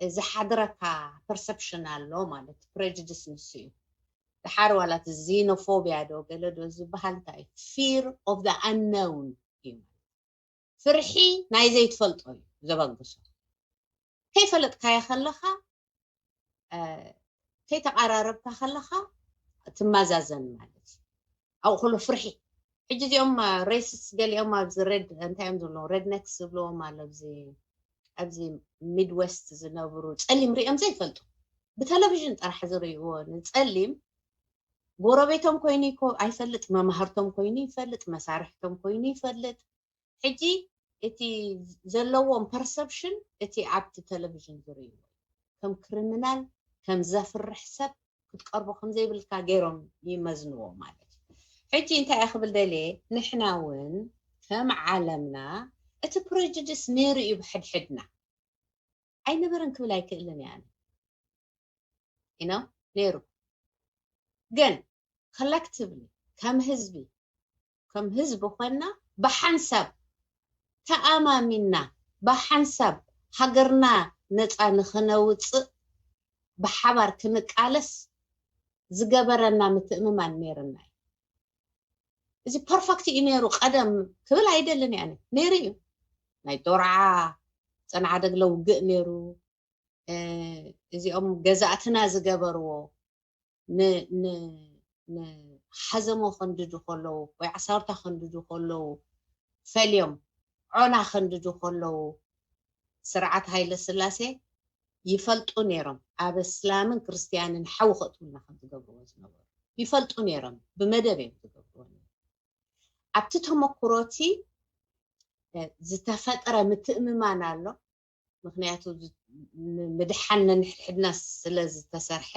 ዝሓድረካ ፐርሰፕሽን ኣሎ ማለት ፕሬጅድስ ንሱ እዩ። ድሓር ዋላ እቲ ዚኖፎቢያ ዶ ገለ ዶ ዝበሃል እንታይ እዩ? Fear of the unknown እዩ። ፍርሒ ናይ ዘይትፈልጦ እዩ ዘበግሶ። ከይፈለጥካዮ ከለኻ፣ እ፣ ከይተቓራረብካ ከለኻ ትመዛዘን ማለት እዩ። ኣብኡ ከሎ ፍርሒ። ሕጂ እዚኦም ሬስስ ገሊኦም ኣብዚ ሬድ እንታይ እዮም ዝብልዎም፣ ሬድኔክስ ዝብልዎም ኣሎ። ኣብዚ ኣብዚ ሚድዌስት ዝነብሩ ጸሊም ሪኦም ዘይፈልጡ፣ ብቴሌቪዥን ጥራሕ ዝርእይዎ ንጸሊም ጎረቤቶም ኮይኑ ይኮ-፣ ኣይፈልጥ፣ መማህርቶም ኮይኑ ይፈልጥ፣ መሳርሕቶም ኮይኑ ይፈልጥ። ሕጂ እቲ ዘለዎም ፐርሰፕሽን እቲ ኣብቲ ቴሌቪዥን ዝርእይዎ ከም ክሪሚናል፣ ከም ዘፍርሕ ሰብ ክትቀርቦ ከም ዘይብልካ ገይሮም ይመዝንዎ ማለት እዩ። ሕጂ እንታይ እየ ክብል ደልየ፣ ንሕና እውን ከም ዓለምና እቲ ፕሬጅድስ ነይሩ እዩ ብሕድሕድና። ኣይነበረን ክብል ኣይክእልን እየ ኣነ። You know፣ ነይሩ። ግን ኮሌክቲቭሊ ከም ህዝቢ፣ ከም ህዝቢ ኮይና ብሓንሳብ ተኣማሚና ብሓንሳብ ሃገርና ነፃ ንኽነውፅእ ብሓባር ክንቃለስ ዝገበረና ምትእምማን ነይርና እዩ። እዚ ፐርፈክት እዩ ነይሩ ቀደም ክብል ኣይደልን እየ ኣነ። ነይሩ እዩ። ናይ ዶርዓ፣ ጸንዓ ደግለ ውግእ ነይሩ። እ፣ እዚኦም ገዛእትና ዝገበርዎ ን-፣ ን-፣ ንሓዘሞ ከንድዱ ከለዉ ወይ ዓሳውርታ ከንድዱ ከለዉ ፈልዮም ዖና ከንድዱ ከለዉ ስርዓት ሃይለ ስላሴ ይፈልጡ ነይሮም። ኣብ እስላምን ክርስትያንን ሓዊ ከእትውልና ከም ዝገብርዎ ዝነበሩ ይፈልጡ ነይሮም። ብመደብ እዮም ዝገብርዎ ነይሮም። ኣብቲ ተመክሮቲ፣ እ፣ ዝተፈጥረ ምትእምማን ኣሎ። ምኽንያቱ ዝ-፣ ንምድሓን ነንሕድሕድና ስለ ዝተሰርሐ፣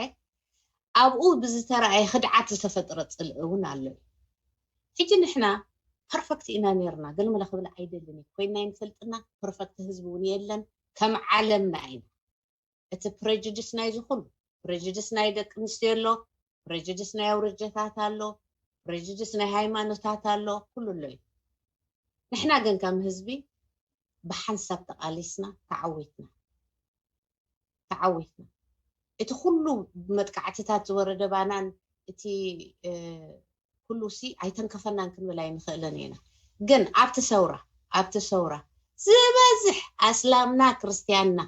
ኣብኡ ብዝተረኣየ ክድዓት ዝተፈጥረ ጽልኢ እውን ኣሎ እዩ። ሕጂ ንሕና ፐርፈክት ኢና ነይርና፣ ገለመለ ክብል ኣይደልን እዩ። ኮይና ይንፈልጥና፣ ፐርፈክት ህዝቢ እውን የለን፣ ከም ዓለምና ኢና። እቲ ፕሬጅድስ ናይዚ ኩሉ፣ ፕሬጅድስ ናይ ደቂ ኣንስትዮ ኣሎ፣ ፕሬጅድስ ናይ ኣውረጃታት ኣሎ፣ ፕሬጅድስ ናይ ሃይማኖታት ኣሎ፣ ኩሉ ኣሎ እዩ። ንሕና ግን ከም ህዝቢ ብሓንሳብ ተቓሊስና፣ ተዓዊትና። ተዓዊትና። እቲ ኩሉ መጥቃዕትታት ዝወረደ ባናን፣ እቲ፣ እ፣ ኩሉ ሲ ኣይተንከፈናን ክንብል ኣይንኽእልን ኢና። ግን ኣብቲ ሰውራ፣ ኣብቲ ሰውራ ዝበዝሕ ኣስላምና ክርስትያንና፣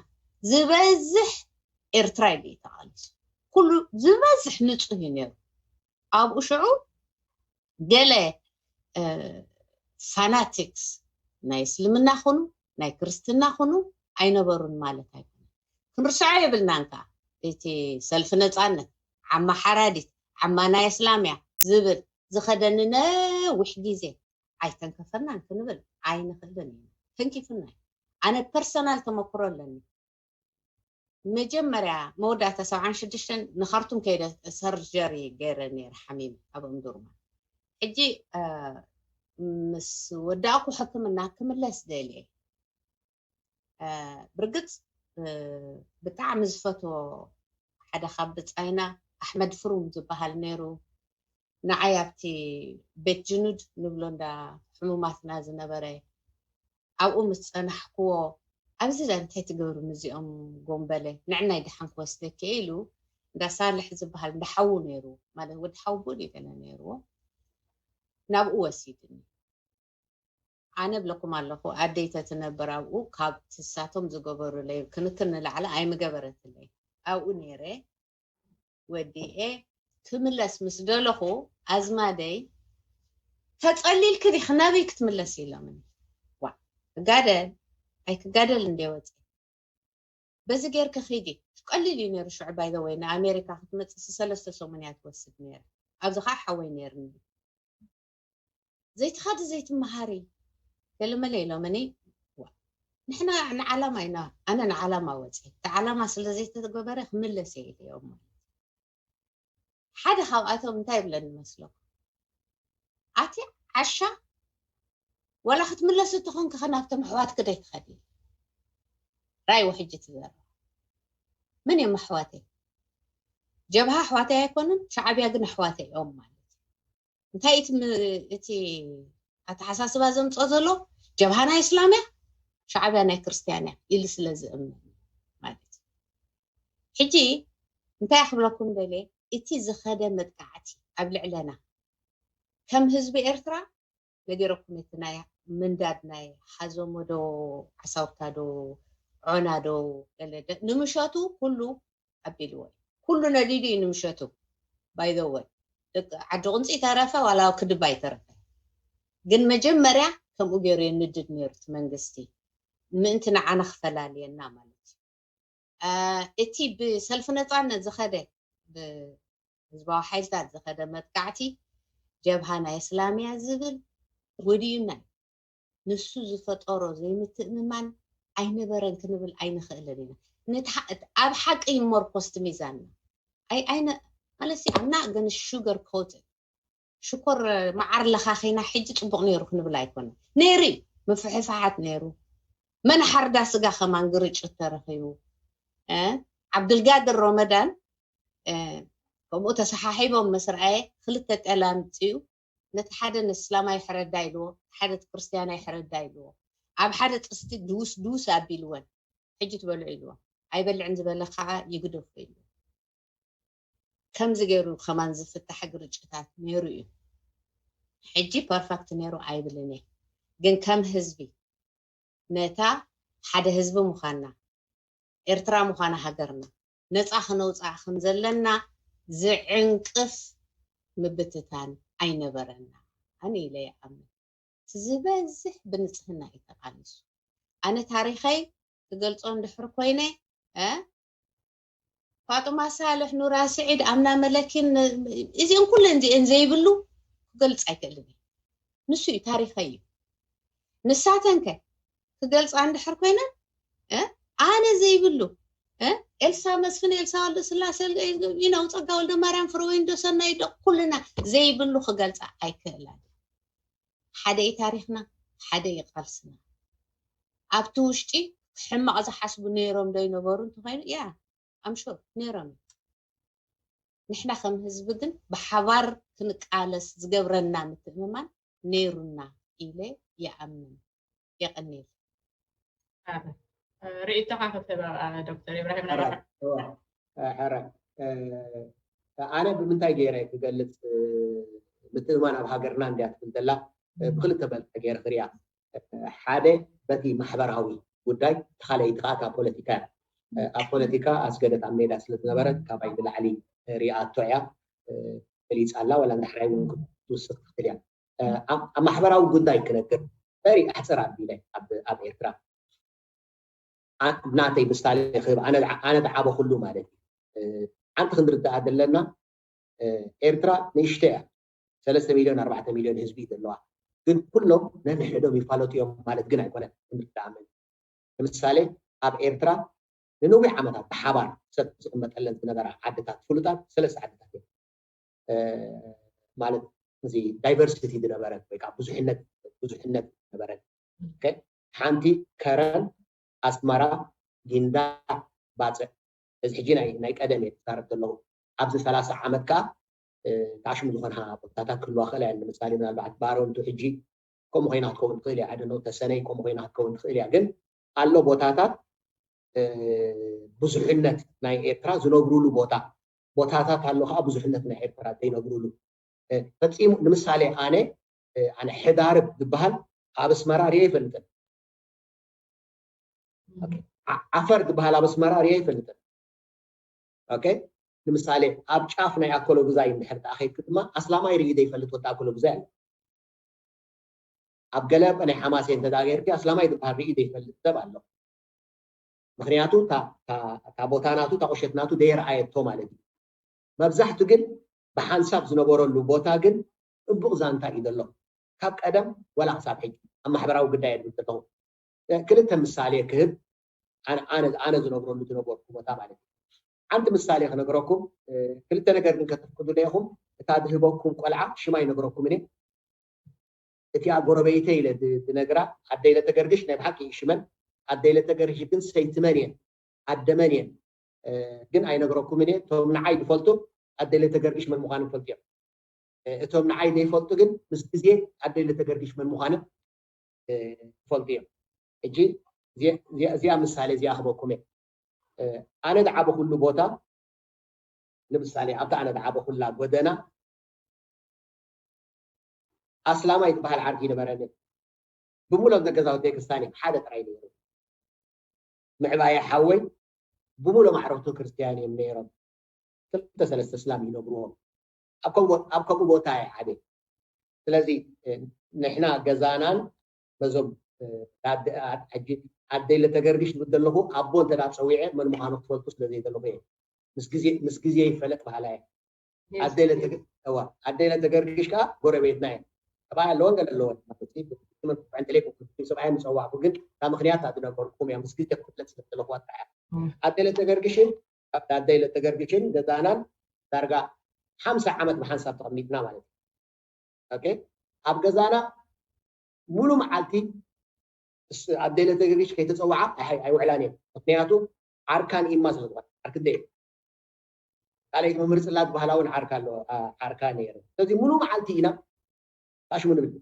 ዝበዝሕ ኤርትራ እዩ ተቓሊሱ። ኩሉ ዝበዝሕ ንጹህ እዩ ነይሩ። ኣብኡ ሽዑ ገለ፣ እ፣ ፋናቲክስ ናይ እስልምና ኹኑ ናይ ክርስትና ኹኑ ኣይነበሩን ማለት ኣይኮነን። ክንርስዖ የብልናን ከኣ። እቲ ሰልፊ ነጻነት፣ ዓማ ሓራዲት፣ ዓማ ናይ እስላምያ ዝብል ዝኸደኒ ነዊሕ ግዜ ኣይተንከፈናን ክንብል ኣይንኽእልን ኢና። ተንኪፍና እዩ። ኣነ ፐርሰናል ተመክሮ ኣለኒ። መጀመርያ መወዳእታ ሰብዓን ሽዱሽተን ንኻርቱም ከይደ ሰርጀሪ ገይረ ነይረ ሓሚመ ኣብ እምዱርማን። ሕጂ፣ እ፣ ምስ ወዳእኩ ሕክምና ክምለስ ደልየ። እ፣ ብርግጽ፣ እ፣ ብጣዕሚ ዝፈትዎ ሓደ ካብ ብጻይና ኣሕመድ ፍሩም ዝበሃል ነይሩ። ንዓይ ኣብቲ ቤት ጅኑድ ንብሎ እንዳ ሕሙማትና ዝነበረ ኣብኡ ምስ ጸናሕክዎ፣ ኣብዚ እንታይ ትገብሩ ምስዚኦም ጎምበለ? ንዕናይ ደሓን ክወስደኪ ኢሉ እንዳ ሳልሕ ዝበሃል እንዳ ሓዉ ነይሩ፣ ማለት ወዲ ሓዉ ቡን እዩ ገለ ነይርዎ። ናብኡ ወሲድኒ። ኣነ ብለኩም ኣለኹ፣ ኣደይ ተትነብር ኣብኡ ካብ ትሳቶም ዝገበሩለይ ክንክን ንላዕሊ ኣይምገበረትለይ። ኣብኡ ነይረ ወዲኤ ክምለስ ምስ ደለኹ ኣዝማደይ፣ "ተጸሊልኪ ዲኺ፣ ናበይ ክትምለስ?" ኢሎምኒ። "ዋ፣ ክጋደል ኣይክጋደል እንደ ወፂ፣ በዚ ጌርኪ ኺዲ." ቀሊል እዩ ነይሩ ሽዑ፣ ባይ ዘ ወይ፣ ንኣሜሪካ ክትመፅእ ሰለስተ ሰሙን እያ ትወስድ ነይራ። ኣብዚ ከዓ ሓወይ ነይርኒ። "ዘይትኸዲ ዘይትመሃሪ?" ገለመለ ኢሎምኒ። "ዋ፣ ንሕና ንዓላማ ኢና፣ ኣነ ንዓላማ ወፂ፣ እቲ ዓላማ ስለ ዘይተገበረ ክምለስ እየ" ኢለዮም ማለት። ሓደ ካብኣቶም እንታይ ይብለኒ መስለኩም? "ኣቲ ዓሻ፣ ዋላ ክትምለስ እትኾንኪ ኸ ናብቶም ኣሕዋትኪ ዶ ኣይትኸዲ?" ራይ ውሕጂ ትዘረባ። መን እዮም ኣሕዋተይ? ጀብሃ ኣሕዋተይ ኣይኮኑን፣ ሻዕብያ ግን ኣሕዋተይ እዮም ማለት እዩ። እንታይ እቲ ም-፣ እቲ ኣተሓሳስባ ዘምፅኦ ዘሎ? ጀብሃ ናይ እስላም እያ፣ ሻዕብያ ናይ ክርስትያን እያ ኢሉ ስለ ዝእምን ማለት እዩ። ሕጂ እንታይ ክብለኩም ደልየ፣ እቲ ዝኸደ መጥቃዕቲ ኣብ ልዕለና ከም ህዝቢ ኤርትራ ነጊረኩም፣ እቲ ናይ ምንዳድ ናይ ሓዞሞ ዶ፣ ዓሳውርታ ዶ፣ ዖና ዶ፣ ገለ ደ-፣ ንምሸቱ ኩሉ ኣቢልዎ እዩ። ኩሉ ነዲዱ እዩ ንምሸቱ። ባይ ዘ ወይ፣ ደቂ ዓዲ ቁንፂ ተረፈ ዋላ ክድባ ይተረፈ። ግን መጀመርያ ከምኡ ገይሩ የንድድ ነይሩ እቲ መንግስቲ፣ ምእንቲ ንዓና ክፈላልየና ማለት እዩ። እ፣ እቲ ብሰልፊ ነፃነት ዝኸደ፣ ብህዝባዊ ሓይልታት ዝኸደ መጥቃዕቲ፣ ጀብሃ ናይ እስላምያ ዝብል ውድዩና እዩ። ንሱ ዝፈጠሮ ዘይምትእምማን ኣይነበረን ክንብል ኣይንኽእልን ኢና። ነቲ ሓ-፣ ኣብ ሓቂ ይመርኮስ እቲ ሚዛንና። ኣይ፣ ኣይነ-፣ ማለት፣ I'm not gonna sugarcoat it። ሽኮር መዓር ለኻኺና ሕጂ ጽቡቕ ነይሩ ክንብል ኣይኮነን። ነይሩ እዩ፣ ምፍሕፋሓት ነይሩ። መን ሓርዳ ስጋ ከማን ግርጭት ተረኺቡ። እ፣ ዓብዱልጋድር ሮመዳን፣ እ፣ ከምኡ ተሰሓሒቦም ምስ ረኣየ ክልተ ጤል ኣምጺኡ፣ ነቲ ሓደ ንእስላማይ ሕረዳ ኢልዎ፣ ሓደ እቲ ክርስትያናይ ሕረዳ ኢልዎ። ኣብ ሓደ ጥስቲ ድውስ ድውስ ኣቢልወን። ሕጂ ትበልዑ ኢልዎ። ኣይበልዕን ዝበለ ከዓ ይግደፎ ኢልዎ። ከምዚ ገይሩ ከማን ዝፍታሕ ግርጭታት ነይሩ እዩ። ሕጂ ፐርፈክት ነይሩ ኣይብልን እየ። ግን ከም ህዝቢ ነታ ሓደ ህዝቢ ምዃንና፣ ኤርትራ ምዃና ሃገርና፣ ነፃ ክነውፅኣ ከም ዘለና ዝዕንቅፍ ምብትታን ኣይነበረና። ኣነ ኢለ ይኣምን። እቲ ዝበዝሕ ብንፅህና እዩ ተቓሊሱ። ኣነ ታሪኸይ ክገልፆ እንድሕር ኮይነ፣ እ፣ ፋጡማ ሳልሕ፣ ኑራ ስዒድ፣ ኣምና መለኪን፣ እዚአን ኩለን እዚአን ዘይብሉ ክገልፅ ኣይክእልን እዩ። ንሱ እዩ ታሪኸይ እዩ። ንሳተን ከ ክገልፃ እንድሕር ኮይነን፣ እ፣ ኣነ ዘይብሉ፣ እ፣ ኤልሳ መስፍን፣ ኤልሳ ወልደ ስላሴ፣ you know፣ ፀጋ ወልደ ማርያም፣ ፍረወይኒ ዶ፣ ሰናይ ዶ፣ ኩልና ዘይብሉ ክገልፃ ኣይክእላን። ሓደ እዩ ታሪኽና፣ ሓደ እዩ ቃልስና። ኣብቲ ውሽጢ ሕማቕ ዝሓስቡ ነይሮም ዶ ይነበሩ እንተኾይኑ፣ ያ፣ I'm sure ነይሮም እዮም። ንሕና ከም ህዝቢ ግን ብሓባር ክንቃለስ ዝገብረና ምትእምማን ነይሩና ኢለ ይኣምን። የቐንየል። ርኢቶኻ ክትህብ ኣብኣ ዶክተር ኢብራሂም ሕራይ። ሕራይ። ኣነ ብምንታይ ገይረ ክገልፅ፣ ምትእምማን ኣብ ሃገርና እንድያ ትብል ዘላ፣ ብክልተ መልክዕ ገይረ ክሪኣ። ሓደ በቲ ማሕበራዊ ጉዳይ፣ እቲ ካልኣይቲ ከዓ ካብ ፖለቲካ እያ። ኣብ ፖለቲካ ኣስገደት ኣብ ሜዳ ስለ ዝነበረት ካባይ ብላዕሊ ሪኣቶ እያ፣ ገሊፃ ኣላ። ዋላ እንድሕራይ እውን ክትውስኽ ትኽእል እያ። ኣብ ማሕበራዊ ጉዳይ ክነግር በሪ ኣሕፅር ኣቢለ ኣብ ኤርትራ ናተይ ምሳሌ ክህብ፣ ኣነ ዝዓበኹሉ ማለት እዩ። ሓንቲ ክንርዳኣ ዘለና፣ ኤርትራ ንእሽተ እያ። ሰለስተ ሚልዮን ኣርባዕተ ሚልዮን ህዝቢ እዩ ዘለዋ። ግን ኩሎም ነንሕዶም ይፋለጡ እዮም ማለት ግን ኣይኮነን። ክንርዳኣ፣ ንምሳሌ ኣብ ኤርትራ ንነዊሕ ዓመታት ብሓባር ሰብ ዝቕመጠለን ዝነበራ ዓድታት ፍሉጣት ሰለስተ ዓድታት እዮም። ማለት እዚ ዳይቨርሲቲ ዝነበረ ወይ ከዓ ብዙሕነት ብዙሕነት ዝነበረ ሓንቲ ከረን፣ ኣስመራ፣ ጊንዳዕ፣ ባፅዕ። እዚ ሕጂ ናይ ቀደም እየ ዝዛረብ ዘለኹ። ኣብዚ ሰላሳ ዓመት ከዓ ታሽሙ ዝኾና ቦታታት ክህልዋ ክእላ እየን። ንምሳሌ ምናልባት ባረንቱ ሕጂ ከምኡ ኮይና ክትከውን ትኽእል እያ። ኣደነው ተሰነይ ከምኡ ኮይና ክትከውን ትኽእል እያ። ግን ኣሎ ቦታታት ብዙሕነት ናይ ኤርትራ ዝነብሩሉ ቦታ፣ ቦታታት ኣሎ ከዓ ብዙሕነት ናይ ኤርትራ ዘይነብሩሉ። ፈፂሙ ንምሳሌ ኣነ ኣነ ሕዳርብ ዝበሃል ኣብ ኣስመራ ሪኦ ኣይፈልጥን። ዓፈር ዝበሃል ኣብ ኣስመራ ሪኦ ኣይፈልጥን። ኦኬ፣ ንምሳሌ ኣብ ጫፍ ናይ ኣኮሎጉዛይ እንድሕር ተኣኺብኪ ድማ ኣስላማይ ርኢ ዘይፈልጥ ወዲ ኣኮሎጉዛይ ኣሎ። ኣብ ገለ ናይ ሓማሴን እንተ ደኣ ጌርኪ ኣስላማይ ዝበሃል ርኢ ዘይፈልጥ ሰብ ኣሎ። ምኽንያቱ እታ ቦታ ናቱ እታ ቁሸት ናቱ ደየርኣየቶ ማለት እዩ። መብዛሕቱ ግን ብሓንሳብ ዝነበረሉ ቦታ ግን ጽቡቕ ዛንታ እዩ ዘሎ። ካብ ቀደም ወላ ክሳብ ሕጂ ኣብ ማሕበራዊ ጉዳይ እየ ዝብል ዘለኹ። ክልተ ምሳሌ ክህብ ኣነ ዝነብረሉ ዝነበርኩ ቦታ ማለት እዩ። ሓንቲ ምሳሌ ክነግረኩም፣ ክልተ ነገር ግን ከተፍቅዱ ኢኹም። እታ ዝህበኩም ቆልዓ ሽማ ይነግረኩም እኔ። እቲኣ ጎረቤተይ ኢለ ዝነግራ ኣደይ ለተገርግሽ ናይ ብሓቂ ሽመን ኣደይ ለተገርግሽ ግን ሰይትመን እየን ኣደመን እየን ግን ኣይነግረኩምን እየ። እቶም ንዓይ ዝፈልጡ ኣደይ ለተገርግሽ መን ምዃኑ ይፈልጡ እዮም። እቶም ንዓይ ዘይፈልጡ ግን ምስ ግዜ ኣደይ ለተገርግሽ መን ምዃኑ ይፈልጡ እዮም። ሕጂ እዚኣ ምሳሌ እዚኣ ክበኩም እየ። ኣነ ዝዓበኹሉ ቦታ ንምሳሌ ኣብታ ኣነ ዝዓበኹላ ጎደና ኣስላማይ ዝበሃል ዓርኪ ይነበረኒ። ብሙሎም ገዛውተይ ክርስቲያን እዮም፣ ሓደ ጥራይ ነይሩ። ምዕባየ ሓወይ ብሙሎም ኣዕርኽቱ ክርስቲያን እዮም ነይሮም። ክልተ ሰለስተ እስላም ይነብርዎም። ኣብ ከምኡ ቦታ እየ ዓብየ። ስለዚ ንሕና ገዛናን በዞም ሕጂ ኣደይ ለተገርግሽ ዝብል ዘለኹ ኣቦ እንተ ጸዊዐ መን ምዃኑ ክፈልጡ ስለ ዘይደለኹ እየ። ምስ ግዜ ይፈለጥ ባህላ እየ። ኣደይ ለተገርግሽ ከዓ ጎረቤትና እየ። ሰብኣይ ኣለወን ገለ ኣለወን ሰብኣይ ምፀዋዕኩ ግን እታ ምክንያት ዝነገርኩም እያ። ምስ ግዜ ክፍለጥ ስለ ዘለኹዋ ጥራሕ እያ። ኣደይ ለተገርግሽን ኣደይ ለተገርግሽን ገዛናን ዳርጋ ሓምሳ ዓመት ብሓንሳብ ተቐሚጥና ማለት እዩ። ኣብ ገዛና ሙሉ መዓልቲ ኣደይ ለተገርግሽ ከይተፀዋዓ ኣይውዕላን እየን። ምክንያቱ ዓርካን ኢማ ስለ ዝኾነ ዓርክደይ ካልኣይቲ መምህር ፅላት ባህላ እውን ዓርካ ኣለዎ ዓርካ ነይሩ። ስለዚ ሙሉ መዓልቲ ኢና ታሽሙ ንብል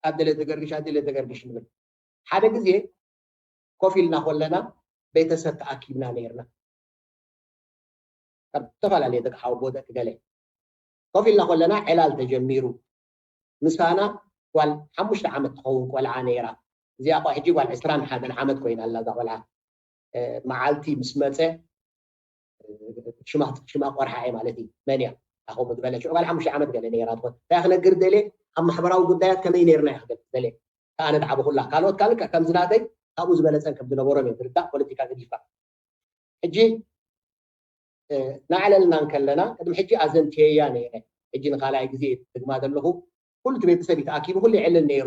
ኣደይ ለተገርግሽ ኣደይ ለተገርግሽ ንብል። ሓደ ግዜ ኮፍ ኢልና ከለና ቤተሰብ ተኣኪብና ነይርና። ካብ ዝተፈላለየ ደቂ ሓወቦ ደቂ ገለ ኮፍ ኢልና ከለና ዕላል ተጀሚሩ። ምሳና ጓል ሓሙሽተ ዓመት ትኸውን ቆልዓ ነይራ። እዚኣ ኳ ሕጂ ጓል ዕስራን ሓደን ዓመት ኮይና ኣላ እዛ ቆልዓ። መዓልቲ ምስ መፀ ሽማ ቆርሓ እየ ማለት እዩ። መን እያ ኣኸ ምትበለ ሽዑ ጓል ሓሙሽተ ዓመት ገለ ነይራ ትኾን እንታይ ክነግር ደልየ ኣብ ማሕበራዊ ጉዳያት ከመይ ነይርና እየ ክገልፅ ደልየ። ከኣነ ዝዓበኹላ ካልኦት ካልእ ከምዚ ናተይ ካብኡ ዝበለፀን ከም ዝነበሮም እዮም ዝርዳእ ፖለቲካ ገዲፍካ። ሕጂ ናዕለልና እንከለና ቅድሚ ሕጂ ኣዘንትየያ ነይረ። ሕጂ ንካልኣይ ግዜ እየ ትድግማ ዘለኹ። ኩሉ እቲ ቤተሰብ እዩ ተኣኪቡ ኩሉ ይዕልል ነይሩ።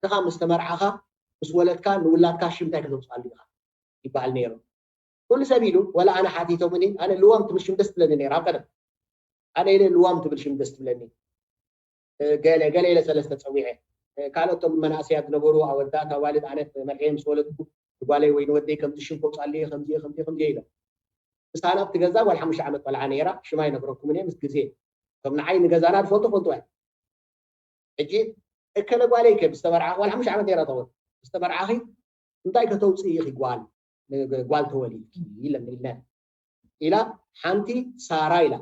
ንስኻ ምስ ተመርዓኻ ምስ ወለድካ ንውላድካ ሽም እንታይ ከተውፅኣሉ ኢኻ ይበሃል ነይሩ። ኩሉ ሰብ ኢሉ ወላ ኣነ ሓቲቶምኒ ኣነ ልዋም ትብል ሽም ደስ ትብለኒ ነይራ ኣብ ቀደም ኣነ ኢለ ልዋም ትብል ሽም ደስ ትብለኒ ገለ ገለ ኢለ ሰለስተ ፀዊዐ ካልኦቶም መናእሰያት ዝነበሩ ኣወዳት ኣዋልድ ኣነ መርዕየ ምስ ወለድኩ ንጓለይ ወይ ንወደይ ከምዚ ሽም ከውፃሉ እየ ከምዚ ከምዚ ከምዚ ኢሎም ምሳና ኣብቲ ገዛ ጓል ሓሙሽተ ዓመት ቆልዓ ነይራ ሽማ ይነግረኩም እየ ምስ ግዜ እቶም ንዓይ ንገዛና ዝፈልጡ ፈልጡ እያ ሕጂ እከለ ጓለይ ከ ዝተመርዓ ጓል ሓሙሽተ ዓመት ነይራ ተወት ዝተመርዓኺ እንታይ ከተውፅእ ኢኺ ጓል ጓል ተወሊድኪ ኢለን ኢልነ ኢላ ሓንቲ ሳራ ኢላ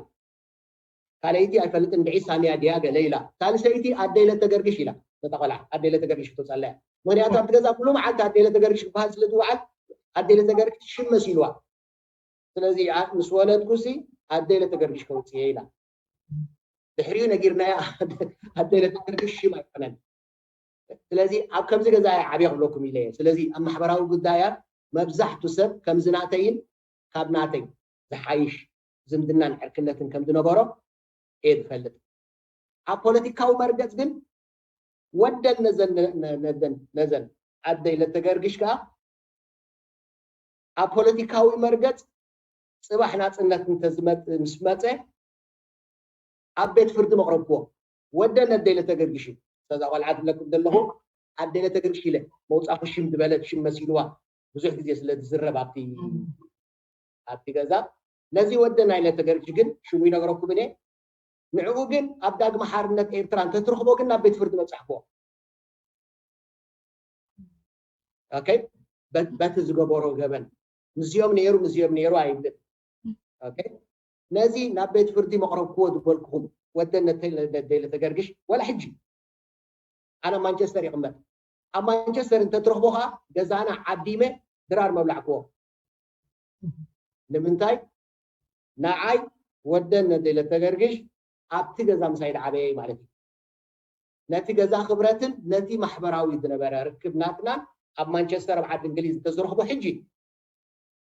ካልኣይቲ ኣይፈልጥን ብዒ ሳሚያ ድያ ገለ ኢላ ሳልሰይቲ ኣደይ ለተገርግሽ ኢላ ነታ ቆልዓ ኣደይ ለተገርግሽ ክትወፅኣላ እያ ምክንያቱ ኣብቲ ገዛ ኩሉ መዓልቲ ኣደይ ለተገርግሽ ክበሃል ስለ ዝወዓል ኣደይ ለተገርግሽ ሽም መሲልዋ ስለዚ ምስ ወለድኩሲ ኣደይ ለተገርግሽ ከውፅየ ኢላ ድሕሪኡ ነጊርናያ ኣደይ ለተገርግሽ ሽም ኣይኮነን ስለዚ ኣብ ከምዚ ገዛ እየ ዓብየ ክብለኩም ኢለ እየ ስለዚ ኣብ ማሕበራዊ ጉዳያት መብዛሕቱ ሰብ ከምዚ ናተይን ካብ ናተይ ዝሓይሽ ዝምድናን ዕርክነትን ከም ዝነበሮ እየ ዝፈልጥ ኣብ ፖለቲካዊ መርገፅ ግን ወደን ነዘን ነዘን ኣደይ ለተገርግሽ ከዓ ኣብ ፖለቲካዊ መርገፅ ፅባሕ ናፅነት ምስ መፀ ኣብ ቤት ፍርዲ መቕረብክዎ ወደን ኣደይ ለተገርግሽ እዩ እዛ ቆልዓ ትብለኩም ዘለኹ ኣደይ ለተገርግሽ ኢለ መውፃእኩ ሽም ዝበለት ሽም መሲልዋ ብዙሕ ግዜ ስለ ዝዝረብ ኣብቲ ኣብቲ ገዛ ነዚ ወደን ኣይለተገርግሽ ግን ሽሙ ይነግረኩም እየ ንዕኡ ግን ኣብ ዳግመ ሓርነት ኤርትራ እንተትረኽቦ ግን ናብ ቤት ፍርዲ መብፃሕክዎ በቲ ዝገበሮ ገበን ምስዚኦም ነይሩ ምስዚኦም ነይሩ ኣይብልን ነዚ ናብ ቤት ፍርዲ መቕረብክዎ ዝበልኩኹም ወደን ነተይ ለተገርግሽ ወላ ሕጂ ኣነ ኣብ ማንቸስተር ይቕመጥ ኣብ ማንቸስተር እንተትረኽቦ ከዓ ገዛና ዓዲመ ድራር መብላዕክዎ ንምንታይ ንዓይ ወደን ነደለ ተገርግሽ ኣብቲ ገዛ ምሳይ ዝዓበየ ማለት እዩ። ነቲ ገዛ ክብረትን ነቲ ማሕበራዊ ዝነበረ ርክብ ናትናን ኣብ ማንቸስተር ኣብ ዓዲ እንግሊዝ እንተዝረኽቦ ሕጂ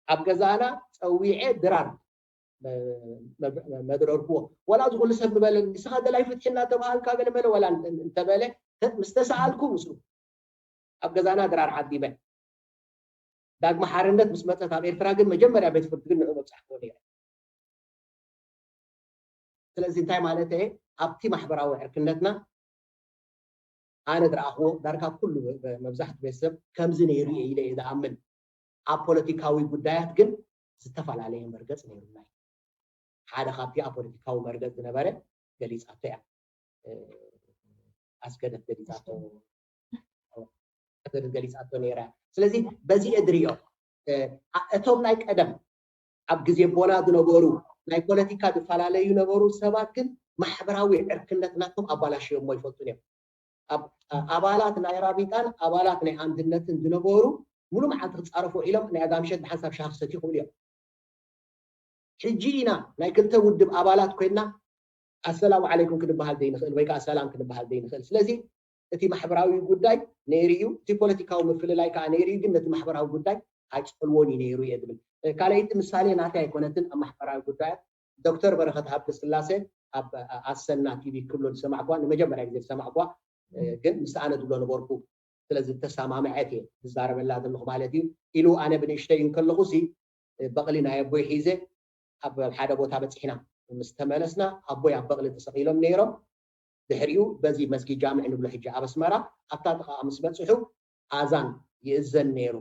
ኣብ ገዛና ፀዊዐ ድራር መድረርክዎ። ዋላ እዚ ኩሉ ሰብ ምበለኒ፣ ንስኻ ደላይ ፍትሒ እናተባሃልካ ገለመለ ዋላ እንተበለ፣ ምስ ተሰኣልኩ ምስኡ ኣብ ገዛና ድራር ዓዲመ። ዳግመ ሓርነት ምስ መፀት ኣብ ኤርትራ ግን መጀመርያ ቤት ፍርዲ ግን ንዑ መብፃሕክዎ ነይረ። ስለዚ እንታይ ማለት እየ? ኣብቲ ማሕበራዊ ዕርክነትና ኣነ ዝረኣኽዎ ዳርጋ ኩሉ መብዛሕትኡ ቤተሰብ ከምዚ ነይሩ እየ ኢለ እየ ዝኣምን። ኣብ ፖለቲካዊ ጉዳያት ግን ዝተፈላለየ መርገፅ ነይሩና እዩ። ሓደ ካብቲ ኣብ ፖለቲካዊ መርገፅ ዝነበረ ገሊፃቶ እያ። ኣስገደት ገሊፃቶ ኣስገደት ገሊፃቶ ነይራ። ስለዚ በዚ እድሪዮ እቶም ናይ ቀደም ኣብ ግዜ ቦና ዝነበሩ ናይ ፖለቲካ ዝፈላለዩ ነበሩ ሰባት ግን ማሕበራዊ ዕርክነት ናቶም ኣባላሽዮሞ ይፈልጡን እዮም። ኣባላት ናይ ራቢጣን ኣባላት ናይ ኣንድነትን ዝነበሩ ሙሉ መዓልቲ ክፃረፉ ኢሎም ናይ ኣጋምሸት ብሓንሳብ ሻሂ ክሰትዩ ይኽእሉ እዮም። ሕጂ ኢና ናይ ክልተ ውድብ ኣባላት ኮይና ኣሰላሙ ዓለይኩም ክንበሃል ዘይንኽእል ወይ ከዓ ሰላም ክንበሃል ዘይንኽእል። ስለዚ እቲ ማሕበራዊ ጉዳይ ነይሩ እዩ፣ እቲ ፖለቲካዊ ምፍልላይ ከዓ ነይሩ እዩ። ግን ነቲ ማሕበራዊ ጉዳይ ኣይፀልዎን እዩ ነይሩ እየ ዝብል። ካልኣይቲ ምሳሌ ናተይ ኣይኮነትን ኣብ ማሕበራዊ ጉዳያት። ዶክተር በረኸት ሃብተስላሴ ኣብ ኣሰና ቲቪ ክብሎ ዝሰማዕኳ፣ ንመጀመርያ ግዜ ዝሰማዕኳ፣ ግን ምስ ኣነ ዝብሎ ነበርኩ። ስለዚ ዝተሰማምዐት እየ ዝዛረበላ ዘለኹ ማለት እዩ። ኢሉ ኣነ ብንእሽተይ እንከለኹ ሲ በቕሊ ናይ ኣቦይ ሒዘ ኣብ ሓደ ቦታ በፂሕና ምስ ተመለስና ኣቦይ ኣብ በቕሊ ተሰቒሎም ነይሮም። ድሕሪኡ በዚ መስጊድ ጃምዕ ንብሎ ሕጂ ኣብ ኣስመራ ኣብታ ጥቓ ምስ በፅሑ ኣዛን ይእዘን ነይሩ።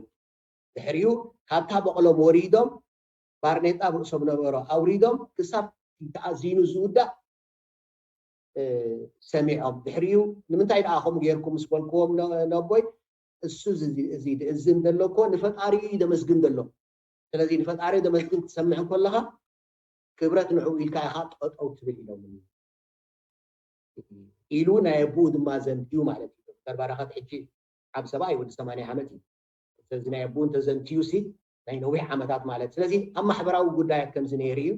ድሕሪኡ ካብታ በቕሎም ወሪዶም ባርኔጣ ብርእሶም ነበሮ ኣውሪዶም ክሳብ ተኣዚኑ ዝውዳእ ሰሚዖም። ድሕሪኡ ንምንታይ ደኣ ከምኡ ጌርኩም ምስ በልክዎም ነቦይ እሱ እዚ ድእዝን ዘሎ እኮ ንፈጣሪኡ እዩ ደመስግን ዘሎ። ስለዚ ንፈጣሪ ደመስግን ክትሰምዕ ከለኻ ክብረት ንዕኡ ኢልካ ኢኻ ጠጠው ትብል ኢሎምኒ ኢሉ ናይ ኣቦኡ ድማ ዘንትዩ ማለት እዩ። ዶክተር በረኸት ሕጂ ዓብ ሰብኣይ ወዲ ሰማንያ ዓመት እዩ። ስለዚ ናይ ኣቦኡ እንተዘንትዩ ሲ ናይ ነዊሕ ዓመታት ማለት። ስለዚ ኣብ ማሕበራዊ ጉዳያት ከምዚ ነይሩ እዩ።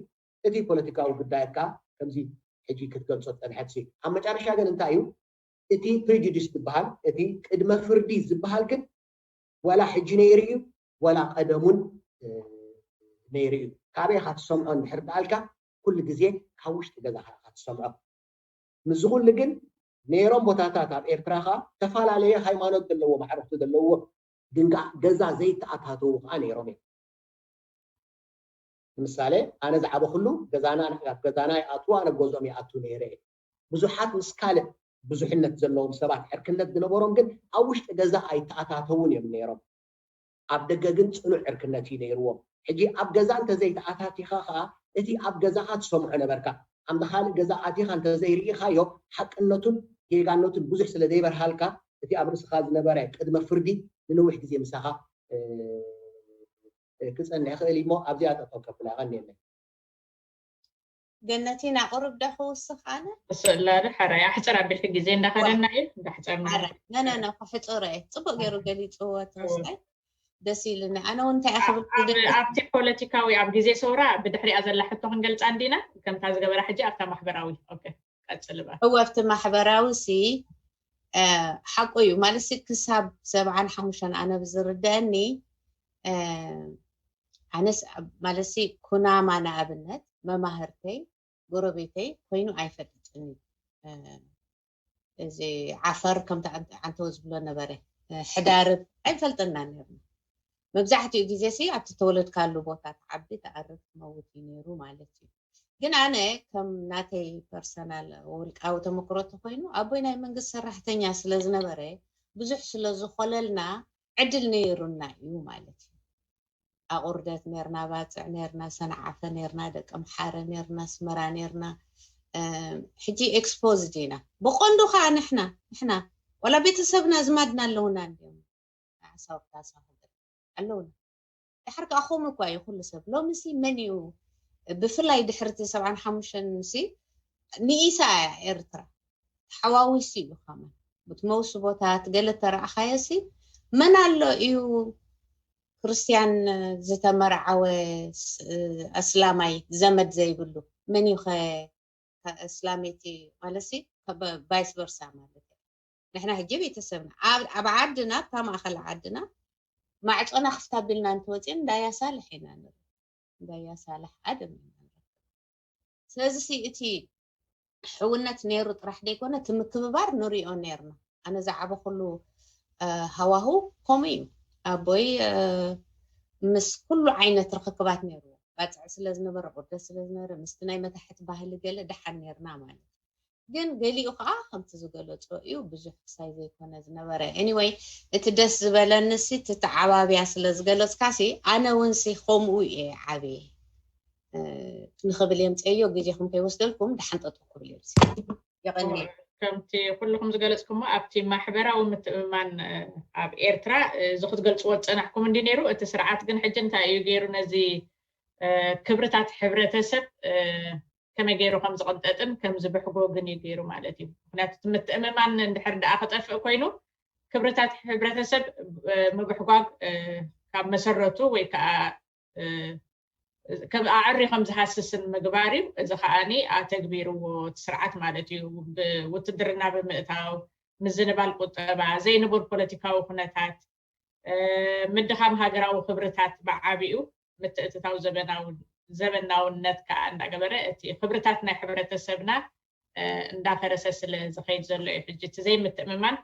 እቲ ፖለቲካዊ ጉዳያት ከዓ ከምዚ ሕጂ ክትገልጾ ዝጸንሐት ሲ ኣብ መጨረሻ ግን እንታይ እዩ እቲ ፕሪጁዲስ ዝበሃል እቲ ቅድመ ፍርዲ ዝበሃል ግን ዋላ ሕጂ ነይሩ እዩ ዋላ ቀደሙን ነይሩ እዩ። ካበይ ኢኻ ትሰምዖ እንድሕር ደኣልካ ኩሉ ግዜ ካብ ውሽጢ ገዛኻ ኢኻ ትሰምዖ። ምስዚ ኩሉ ግን ነይሮም ቦታታት ኣብ ኤርትራ ኸዓ ዝተፈላለየ ሃይማኖት ዘለዎም ኣዕሩኽቲ ዘለዎም ግን ገዛ ዘይተኣታተዉ ኸዓ ነይሮም እዮም። ንምሳሌ ኣነ ዝዓበኹሉ ገዛና ኣብ ገዛና ይኣትዉ ኣነ ገዝኦም ይኣቱ ነይረ እየ። ብዙሓት ምስ ካልእ ብዙሕነት ዘለዎም ሰባት ዕርክነት ዝነበሮም ግን ኣብ ውሽጢ ገዛ ኣይተኣታተዉን እዮም ነይሮም። ኣብ ደገ ግን ፅኑዕ ዕርክነት እዩ ነይርዎም። ሕጂ ኣብ ገዛ እንተዘይተኣታቲኻ ከዓ እቲ ኣብ ገዛኻ ትሰምዖ ነበርካ። ኣምደ ካልእ ገዛ ኣቲኻ እንተዘይርኢኻዮ ሓቅነቱን ጌጋነቱን ብዙሕ ስለ ዘይበርሃልካ እቲ ኣብ ርእስኻ ዝነበረ ቅድመ ፍርዲ ንነዊሕ ግዜ ምሳኻ ክፀንሕ ይኽእል እሞ ኣብዚኣ ጠጠው ከብላ ይቐንየለይ። ገነቲና ቁሩብ ዶ ክውስኽ ኣነ? ስእላ ዶ ሓራይ ኣሕፅር ኣቢልኪ ግዜ እንዳኸደና እዩ እንዳሕፀርና። ሓራይ ነነነ ክሕፅሮ እየ። ፅቡቅ ገይሩ ገሊፅዎ ተወስታይ ደስ ኢሉኒ። ኣነ እውን እንታይ እየ ክብል ክብል ኣብቲ ፖለቲካዊ ኣብ ግዜ ሰውራ ብድሕሪኣ ዘላ ሕቶ ክንገልፃ እንዲና ከምታ ዝገበራ ሕጂ ኣብታ ማሕበራዊ ኦኬ ቀፅልባ። እወ ኣብቲ ማሕበራዊ ሲ ሓቁ እዩ ማለት ሲ ክሳብ ሰብዓን ሓሙሽተን ኣነ ብዝርደአኒ ኣነስ ማለት ሲ ኩናማ ንኣብነት መማህርተይ ጎረቤተይ ኮይኑ ኣይፈልጥን እዩ። እዚ ዓፈር ከምቲ ዓንተወ ዝብሎ ነበረ ሕዳርብ ኣይንፈልጥና ነርና። መብዛሕትኡ ግዜ ሲ ኣብቲ ተወለድካሉ ቦታ ትዓቢ ትኣርግ ትመውት እዩ ነይሩ ማለት እዩ። ግን ኣነ ከም ናተይ ፐርሰናል ውልቃዊ ተመክሮ ተኮይኑ ኣቦይ ናይ መንግስቲ ሰራሕተኛ ስለ ዝነበረ ብዙሕ ስለ ዝኾለልና ዕድል ነይሩና እዩ ማለት እዩ። ኣቑርደት ነርና፣ ባፅዕ ነርና፣ ሰንዓፈ ነርና፣ ደቀምሓረ ነርና፣ ኣስመራ ነርና። ሕጂ ኤክስፖዝድ ኢና። ብቐንዱ ከዓ ንሕና ንሕና ዋላ ቤተሰብና ኣዝማድና ኣለውና እንዲዮም ሓሳብ ታሳኽብር ኣለውና። ድሓር ከዓ ከምኡ እኳ እዩ ኩሉ ሰብ። ሎሚ ሲ መን እዩ ብፍላይ ድሕሪ እቲ ሰብዓን ሓሙሽተን ሲ ንኢሳ እያ ኤርትራ ተሓዋዊሱ እዩ ከመን ብትመውስቦታት ገለ ተረኣኻዮ ሲ መን ኣሎ እዩ ክርስትያን ዝተመርዓወ ኣስላማይ ዘመድ ዘይብሉ መን እዩ? ከ ኣስላመይቲ ማለት ሲ ባይስ ቨርሳ ማለት እዩ። ንሕና ሕጂ ቤተሰብና ኣብ ዓድና ኣብታ ማእኸል ዓድና ማዕፆና ክፍታ ቢልና እንተወፂን እንዳያ ሳልሕ ኢና ንርኢ። እንዳያ ሳልሕ ኣደም ኢና ንረክብ። ስለዚ እቲ ሕውነት ነይሩ ጥራሕ ዘይኮነ እቲ ምክብባር ንሪኦ ነርና። ኣነ ዝዓበኹሉ ሃዋሁ ከምኡ እዩ። ኣቦይ ምስ ኩሉ ዓይነት ርክክባት ነይርዎ። ባፅዕ ስለ ዝነበረ፣ ቁርደት ስለ ዝነበረ፣ ምስቲ ናይ መታሕት ባህሊ ገለ ደሓን ነርና ማለት እዩ። ግን ገሊኡ ከዓ ከምቲ ዝገለጾ እዩ፣ ብዙሕ ክሳይ ዘይኮነ ዝነበረ። Anyway፣ እቲ ደስ ዝበለኒ ሲ እቲ ተዓባብያ ስለ ዝገለጽካ ሲ ኣነ እውን ሲ ከምኡ እየ ዓብየ ንኽብል የምፅአዮ። ግዜኹም ከይወስደልኩም ደሓን ጠጠው ክብል እዮም። የቐኒ። ከምቲ ኩልኹም ዝገለጽኩሞ ኣብቲ ማሕበራዊ ምትእምማን ኣብ ኤርትራ እዚ ክትገልጽዎ ዝጸናሕኩም እንዲ ነይሩ። እቲ ስርዓት ግን ሕጂ እንታይ እዩ ገይሩ? ነዚ ክብርታት ሕብረተሰብ ከመይ ገይሩ ከም ዝቕንጠጥን ከም ዝብሕጎ ግን እዩ ገይሩ ማለት እዩ። ምክንያቱ እቲ ምትእምማን እንድሕር ደኣ ክጠፍእ ኮይኑ ክብርታት ሕብረተሰብ ምብሕጓግ ካብ መሰረቱ ወይ ከዓ ከም ኣዕሪ ከም ዝሃስስን ምግባር እዩ። እዚ ከዓኒ ኣተግቢርዎ እቲ ስርዓት ማለት እዩ። ብውትድርና ብምእታው፣ ምዝንባል ቁጠባ፣ ዘይንቡር ፖለቲካዊ ኩነታት፣ ምድኻም ሃገራዊ ክብርታት ብዓቢኡ ምትእትታው ዘበናውነት ከዓ እንዳገበረ እቲ ክብርታት ናይ ሕብረተሰብና እንዳፈረሰ ስለ ዝኸይድ ዘሎ እዩ። ሕጂ እቲ ዘይምትእምማን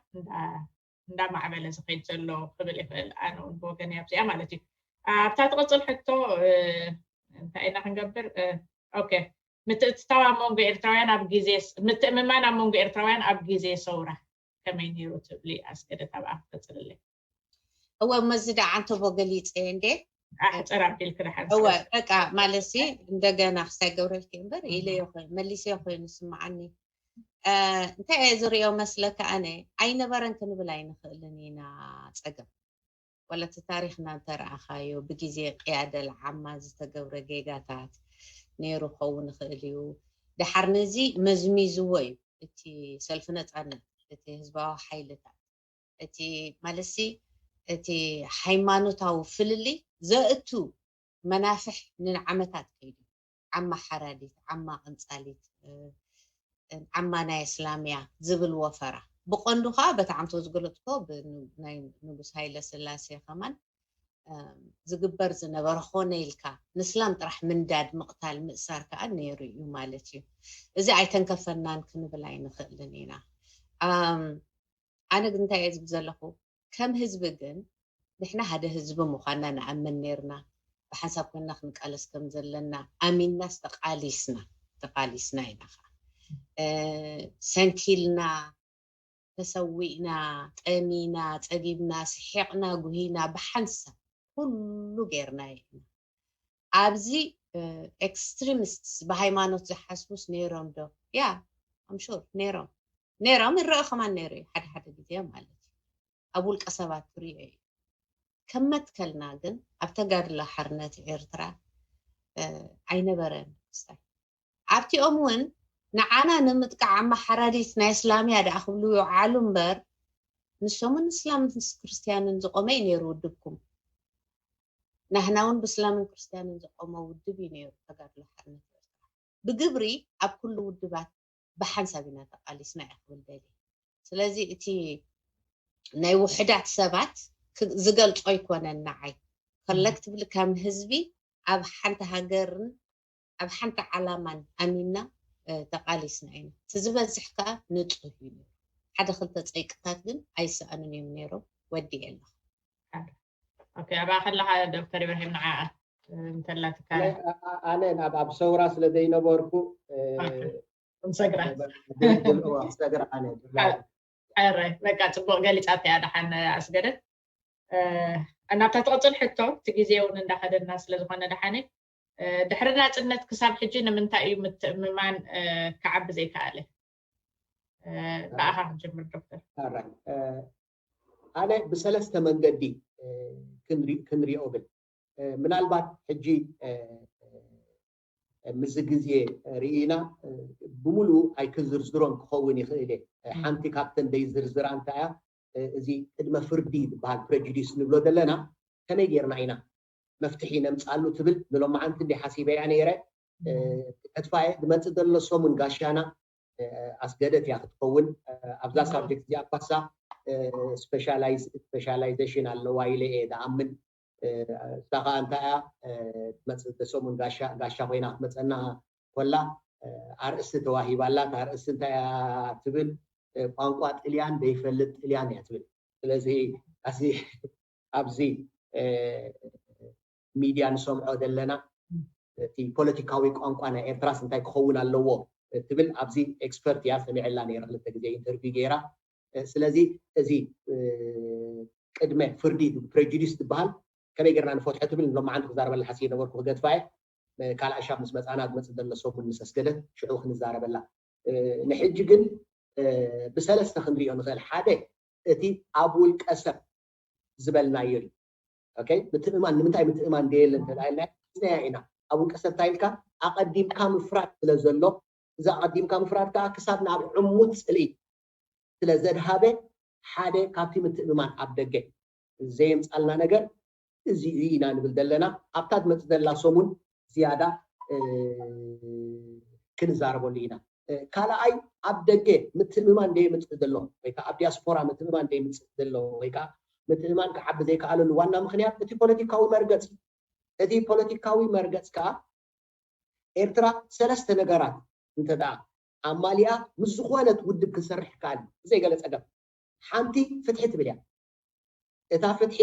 እንዳማዕበለ ዝኸይድ ዘሎ ክብል ይኽእል። ኣነ እውን ብወገን ኣብዚኣ ማለት እዩ። ኣብታ ትቕፅል ሕቶ እንታይ ኢና ክንገብር? ኦኬ፣ ምትእትታው ኣብ መንጎ ኤርትራውያን ኣብ ግዜ ምትእምማን ኣብ መንጎ ኤርትራውያን ኣብ ግዜ ሰውራ ከመይ ነይሩ ትብሊ? ኣስገደት ኣብኣ ክቐፅልለይ። እወ፣ መዚ ደኣ ዓንተቦ ገሊፀ እንዴ? ኣሕፅር ኣቢልክ ደሓን። እወ፣ በቃ ማለት ሲ እንደገና ክሳይ ገብረልኪ እምበር ኢለዮ ኮይኑ መሊሰዮ ኮይኑ ስምዓኒ። እንታይ እየ ዝሪኦ መስለካ? ኣነ ኣይነበረን ክንብል ኣይንኽእልን ኢና። ፀገም ዋላ እቲ ታሪኽና እንተረኣኻዮ ብግዜ ቅያደል ዓማ ዝተገብረ ጌጋታት ነይሩ ክኸውን ይኽእል እዩ። ደሓር ነዚ መዝሚዝዎ እዩ እቲ ሰልፊ ነፃነት፣ እቲ ህዝባዊ ሓይልታት፣ እቲ ማለትሲ እቲ ሃይማኖታዊ ፍልልይ ዘእቱ መናፍሕ ንዓመታት ከይዱ ዓማ ሓራዲት፣ ዓማ ቅንፃሊት፣ ዓማ ናይ እስላምያ ዝብል ወፈራ ብቐንዱ ከዓ በቲ ዓንቶ ዝገለፅኮ ናይ ንጉስ ሃይለ ስላሴ ከማን ዝግበር ዝነበረ ኮነ ኢልካ ንስላም ጥራሕ ምንዳድ ምቕታል ምእሳር ከዓ ነይሩ እዩ ማለት እዩ። እዚ ኣይተንከፈናን ክንብል ኣይንኽእልን ኢና። ኣነ ግን እንታይ እየ ዝብል ዘለኹ ከም ህዝቢ ግን ንሕና ሓደ ህዝቢ ምዃንና ንኣምን ነርና። ብሓንሳብ ኮይንና ክንቃለስ ከም ዘለና ኣሚንናስ ተቓሊስና ተቓሊስና ኢና ኸዓ ሰንኪልና ተሰዊእና፣ ጠሚና፣ ጸጊብና፣ ስሒቕና፣ ጉሂና፣ ብሓንሳብ ኩሉ ጌርናዮ ኢና። ኣብዚ ኤክስትሪሚስትስ ብሃይማኖት ዝሓስቡስ ነይሮም ዶ? ያ ኣምሹር ነይሮም ነይሮም ይረአ ከማን ነይሩ እዩ ሓደ ሓደ ግዜ ማለት እዩ። ኣብ ውልቀ ሰባት ትሪኦ እዩ። ከም መትከልና ግን ኣብ ተጋድሎ ሓርነት ኤርትራ ኣይነበረን ክስታይ ኣብቲኦም እውን ንዓና ንምጥቃዕ ኣመሓራሪት ናይ እስላምያ ደኣ ክብሉ ይውዓሉ እምበር ንሶምን እስላምን ክርስትያንን ዝቆመ እዩ ነይሩ ውድብኩም። ናህና እውን ብእስላምን ክርስትያንን ዝቆመ ውድብ እዩ ነይሩ ተጋድሎ ሓርነት ኤርትራ። ብግብሪ ኣብ ኩሉ ውድባት ብሓንሳብ ኢና ተቃሊስና እየ ክብል ደልየ። ስለዚ እቲ ናይ ውሕዳት ሰባት ዝገልጾ ኣይኮነን ንዓይ። ኮሌክቲቭሊ ከም ህዝቢ ኣብ ሓንቲ ሃገርን ኣብ ሓንቲ ዓላማን ኣሚንና ተቃሊስና ኢና። እቲ ዝበዝሕ ከዓ ንጹህ እዩ ነይሩ። ሓደ ክልተ ጸይቅታት ግን ኣይሰኣኑን እዮም ነይሮም። ወዲኤ ኣለኹ። ኦኬ፣ ኣብኣ ከለኻ ዶክተር ኢብራሂም ንዓ እንተላትካ ኣነ ናብ ኣብ ሰውራ ስለ ዘይነበርኩ ሰግራ ሰግራ ኣነ ሕራይ በቃ ጽቡቕ ገሊጻት እያ ደሓን ኣስገደት። እናብታ ትቕፅል ሕቶ እቲ ግዜ እውን እንዳኸደና ስለ ዝኾነ ደሓነ ድሕሪ ናፅነት ክሳብ ሕጂ ንምንታይ እዩ ምትእምማን ክዓቢ ዘይከኣለ? ብኣኻ ክንጀምር ዶክተር። ኣነ ብሰለስተ መንገዲ ክንሪኦ ብል ምናልባት ሕጂ ምዚ ግዜ ርኢና ብምሉኡ ኣይክዝርዝሮን ክኸውን ይኽእል እየ። ሓንቲ ካብተን ደይ ዝርዝራ እንታይ እያ? እዚ ቅድመ ፍርዲ ዝበሃል ፕሬጁዲስ ንብሎ ዘለና ከመይ ጌርና ኢና መፍትሒ ነምፃሉ ትብል ንሎማዓንቲ እንዲ ሓሲበያ ነይረ። ተስፋየ ዝመፅእ ዘሎ ሰሙን ጋሻና ኣስገደት እያ ክትኸውን። ኣብዛ ሳብጀክት እዚኣ ኳሳ ስፔሻላይዜሽን ኣለዋ ኢለ እየ ዝኣምን። እሳ ከዓ እንታይ እያ? መፅእ ሰሙን ጋሻ ኮይና ክትመፀና ኮላ ኣርእስቲ ተዋሂባላ። ኣርእስቲ እንታይ እያ ትብል? ቋንቋ ጥልያን ዘይፈልጥ ጥልያን እያ ትብል። ስለዚ ኣብዚ ሚድያ ንሰምዖ ዘለና እቲ ፖለቲካዊ ቋንቋ ናይ ኤርትራስ እንታይ ክኸውን ኣለዎ ትብል ኣብዚ ኤክስፐርት እያ ሰሚዐላ ነይረ። ክልተ ግዜ ኢንተርቪው ገይራ። ስለዚ እዚ ቅድመ ፍርዲ ፕሬጁዲስ ዝበሃል ከመይ ጌርና ንፈትሖ ትብል ሎማዓንቲ ክዛረበላ ሓሲብ ነበርኩ ክገድፋ እየ። ካልኣይ ሻብ ምስ መፃና ዝመፅእ ዘሎ ሰሙን ምስ ኣስገደት ሽዑ ክንዛረበላ። ንሕጂ ግን ብሰለስተ ክንሪኦ ንኽእል። ሓደ እቲ ኣብ ውልቀ ሰብ ዝበልናዮ እዩ። ምትእምማን ንምንታይ ምትእምማን ደየለ እንተኢልና ሒዝናያ ኢና። ኣብ ውልቀ ሰብ እንታይ ኢልካ ኣቐዲምካ ምፍራድ ስለ ዘሎ እዚ ኣቐዲምካ ምፍራድ ከዓ ክሳብ ናብ ዕሙት ፅልኢ ስለ ዘድሃበ ሓደ ካብቲ ምትእምማን ኣብ ደገ ዘየምፃልና ነገር እዚ ኢና ንብል ዘለና። ኣብታ ትመፅእ ዘላ ሰሙን ዝያዳ ክንዛረበሉ ኢና። ካልኣይ ኣብ ደገ ምትእምማን ደየምፅእ ዘሎ ወይ ከዓ ኣብ ዲያስፖራ ምትእምማን ደየምፅእ ዘሎ ወይ ከዓ ምትእምማን ክዓቢ ዘይከኣለሉ ዋና ምክንያት እቲ ፖለቲካዊ መርገፅ እዩ። እቲ ፖለቲካዊ መርገፅ ከዓ ኤርትራ ሰለስተ ነገራት እንተ ደኣ ኣማሊኣ ምስ ዝኾነት ውድብ ክንሰርሕ ይከኣል እዩ። ብዘይገለ ፀገም ሓንቲ ፍትሒ ትብል እያ። እታ ፍትሒ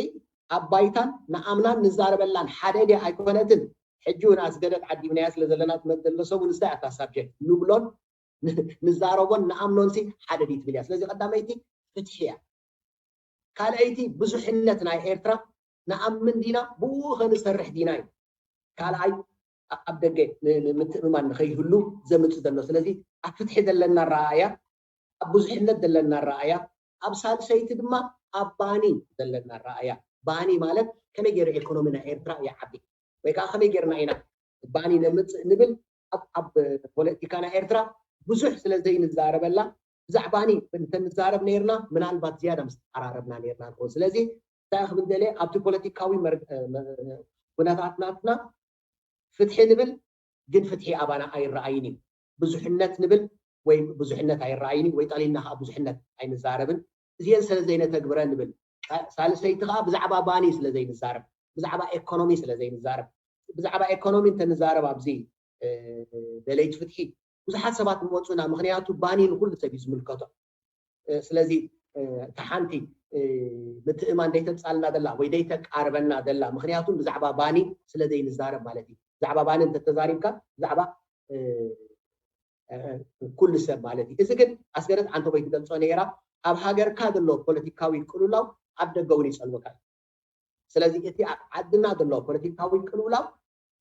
ኣብ ባይታን ንኣምናን ንዛረበላን ሓደ ድያ ኣይኮነትን? ሕጂ እውን ኣስገደት ዓዲምናያ ስለ ዘለና ትመፅእ ዘሎ ሰሙን ንሳ እያ እታ ሳብጀክት ንብሎን ንዛረቦን ንኣምኖን ሲ ሓደ ድዩ ትብል እያ። ስለዚ ቀዳመይቲ ፍትሒ እያ። ካልኣይቲ ብዙሕነት ናይ ኤርትራ ንኣምን ዲና ብኡ ከንሰርሕ ዲና እዩ። ካልኣይ ኣብ ደገ ምትእምማን ንኸይህሉ ዘምፅ ዘሎ። ስለዚ ኣብ ፍትሒ ዘለና ኣረኣእያ፣ ኣብ ብዙሕነት ዘለና ኣረኣእያ፣ ኣብ ሳልሰይቲ ድማ ኣብ ባኒ ዘለና ኣረኣእያ። ባኒ ማለት ከመይ ገይሩ ኤኮኖሚ ናይ ኤርትራ ይዓቢ ወይ ከዓ ከመይ ጌርና ኢና ባኒ ነምፅእ ንብል ኣብ ፖለቲካ ናይ ኤርትራ ብዙሕ ስለ ዘይንዛረበላ ብዛዕባኒ እንተንዛረብ ነርና ምናልባት ዝያዳ ምስ ተዓራረብና ነርና ንኸውን። ስለዚ እንታይ ክብል ደልየ ኣብቲ ፖለቲካዊ ኩነታት ናትና ፍትሒ ንብል ግን ፍትሒ ኣባና ኣይረኣይን እዩ። ብዙሕነት ንብል ወይ ብዙሕነት ኣይረኣይን እዩ ወይ ጠሊልና ከዓ ብዙሕነት ኣይንዛረብን። እዚአን ስለ ዘይነተግብረ ንብል። ሳልሰይቲ ከዓ ብዛዕባ ባኒ ስለ ዘይንዛረብ፣ ብዛዕባ ኤኮኖሚ ስለ ዘይንዛረብ። ብዛዕባ ኤኮኖሚ እንተንዛረብ ኣብዚ ደለይቲ ፍትሒ ብዙሓት ሰባት ምመፁና። ምክንያቱ ባኒ ንኩሉ ሰብ እዩ ዝምልከቶ። ስለዚ እታ ሓንቲ ምትእማን ደይተምፃልና ዘላ ወይ ደይተቃርበና ዘላ ምክንያቱ ብዛዕባ ባኒ ስለ ዘይንዛረብ ማለት እዩ። ብዛዕባ ባኒ እንተተዛሪብካ ብዛዕባ ኩሉ ሰብ ማለት እዩ። እዚ ግን ኣስገደት ዓንተቦይ ትገልፆ ነይራ። ኣብ ሃገርካ ዘሎ ፖለቲካዊ ቅልውላው ኣብ ደገ እውን ይፀልወካ እዩ። ስለዚ እቲ ኣብ ዓድና ዘሎ ፖለቲካዊ ቅልውላው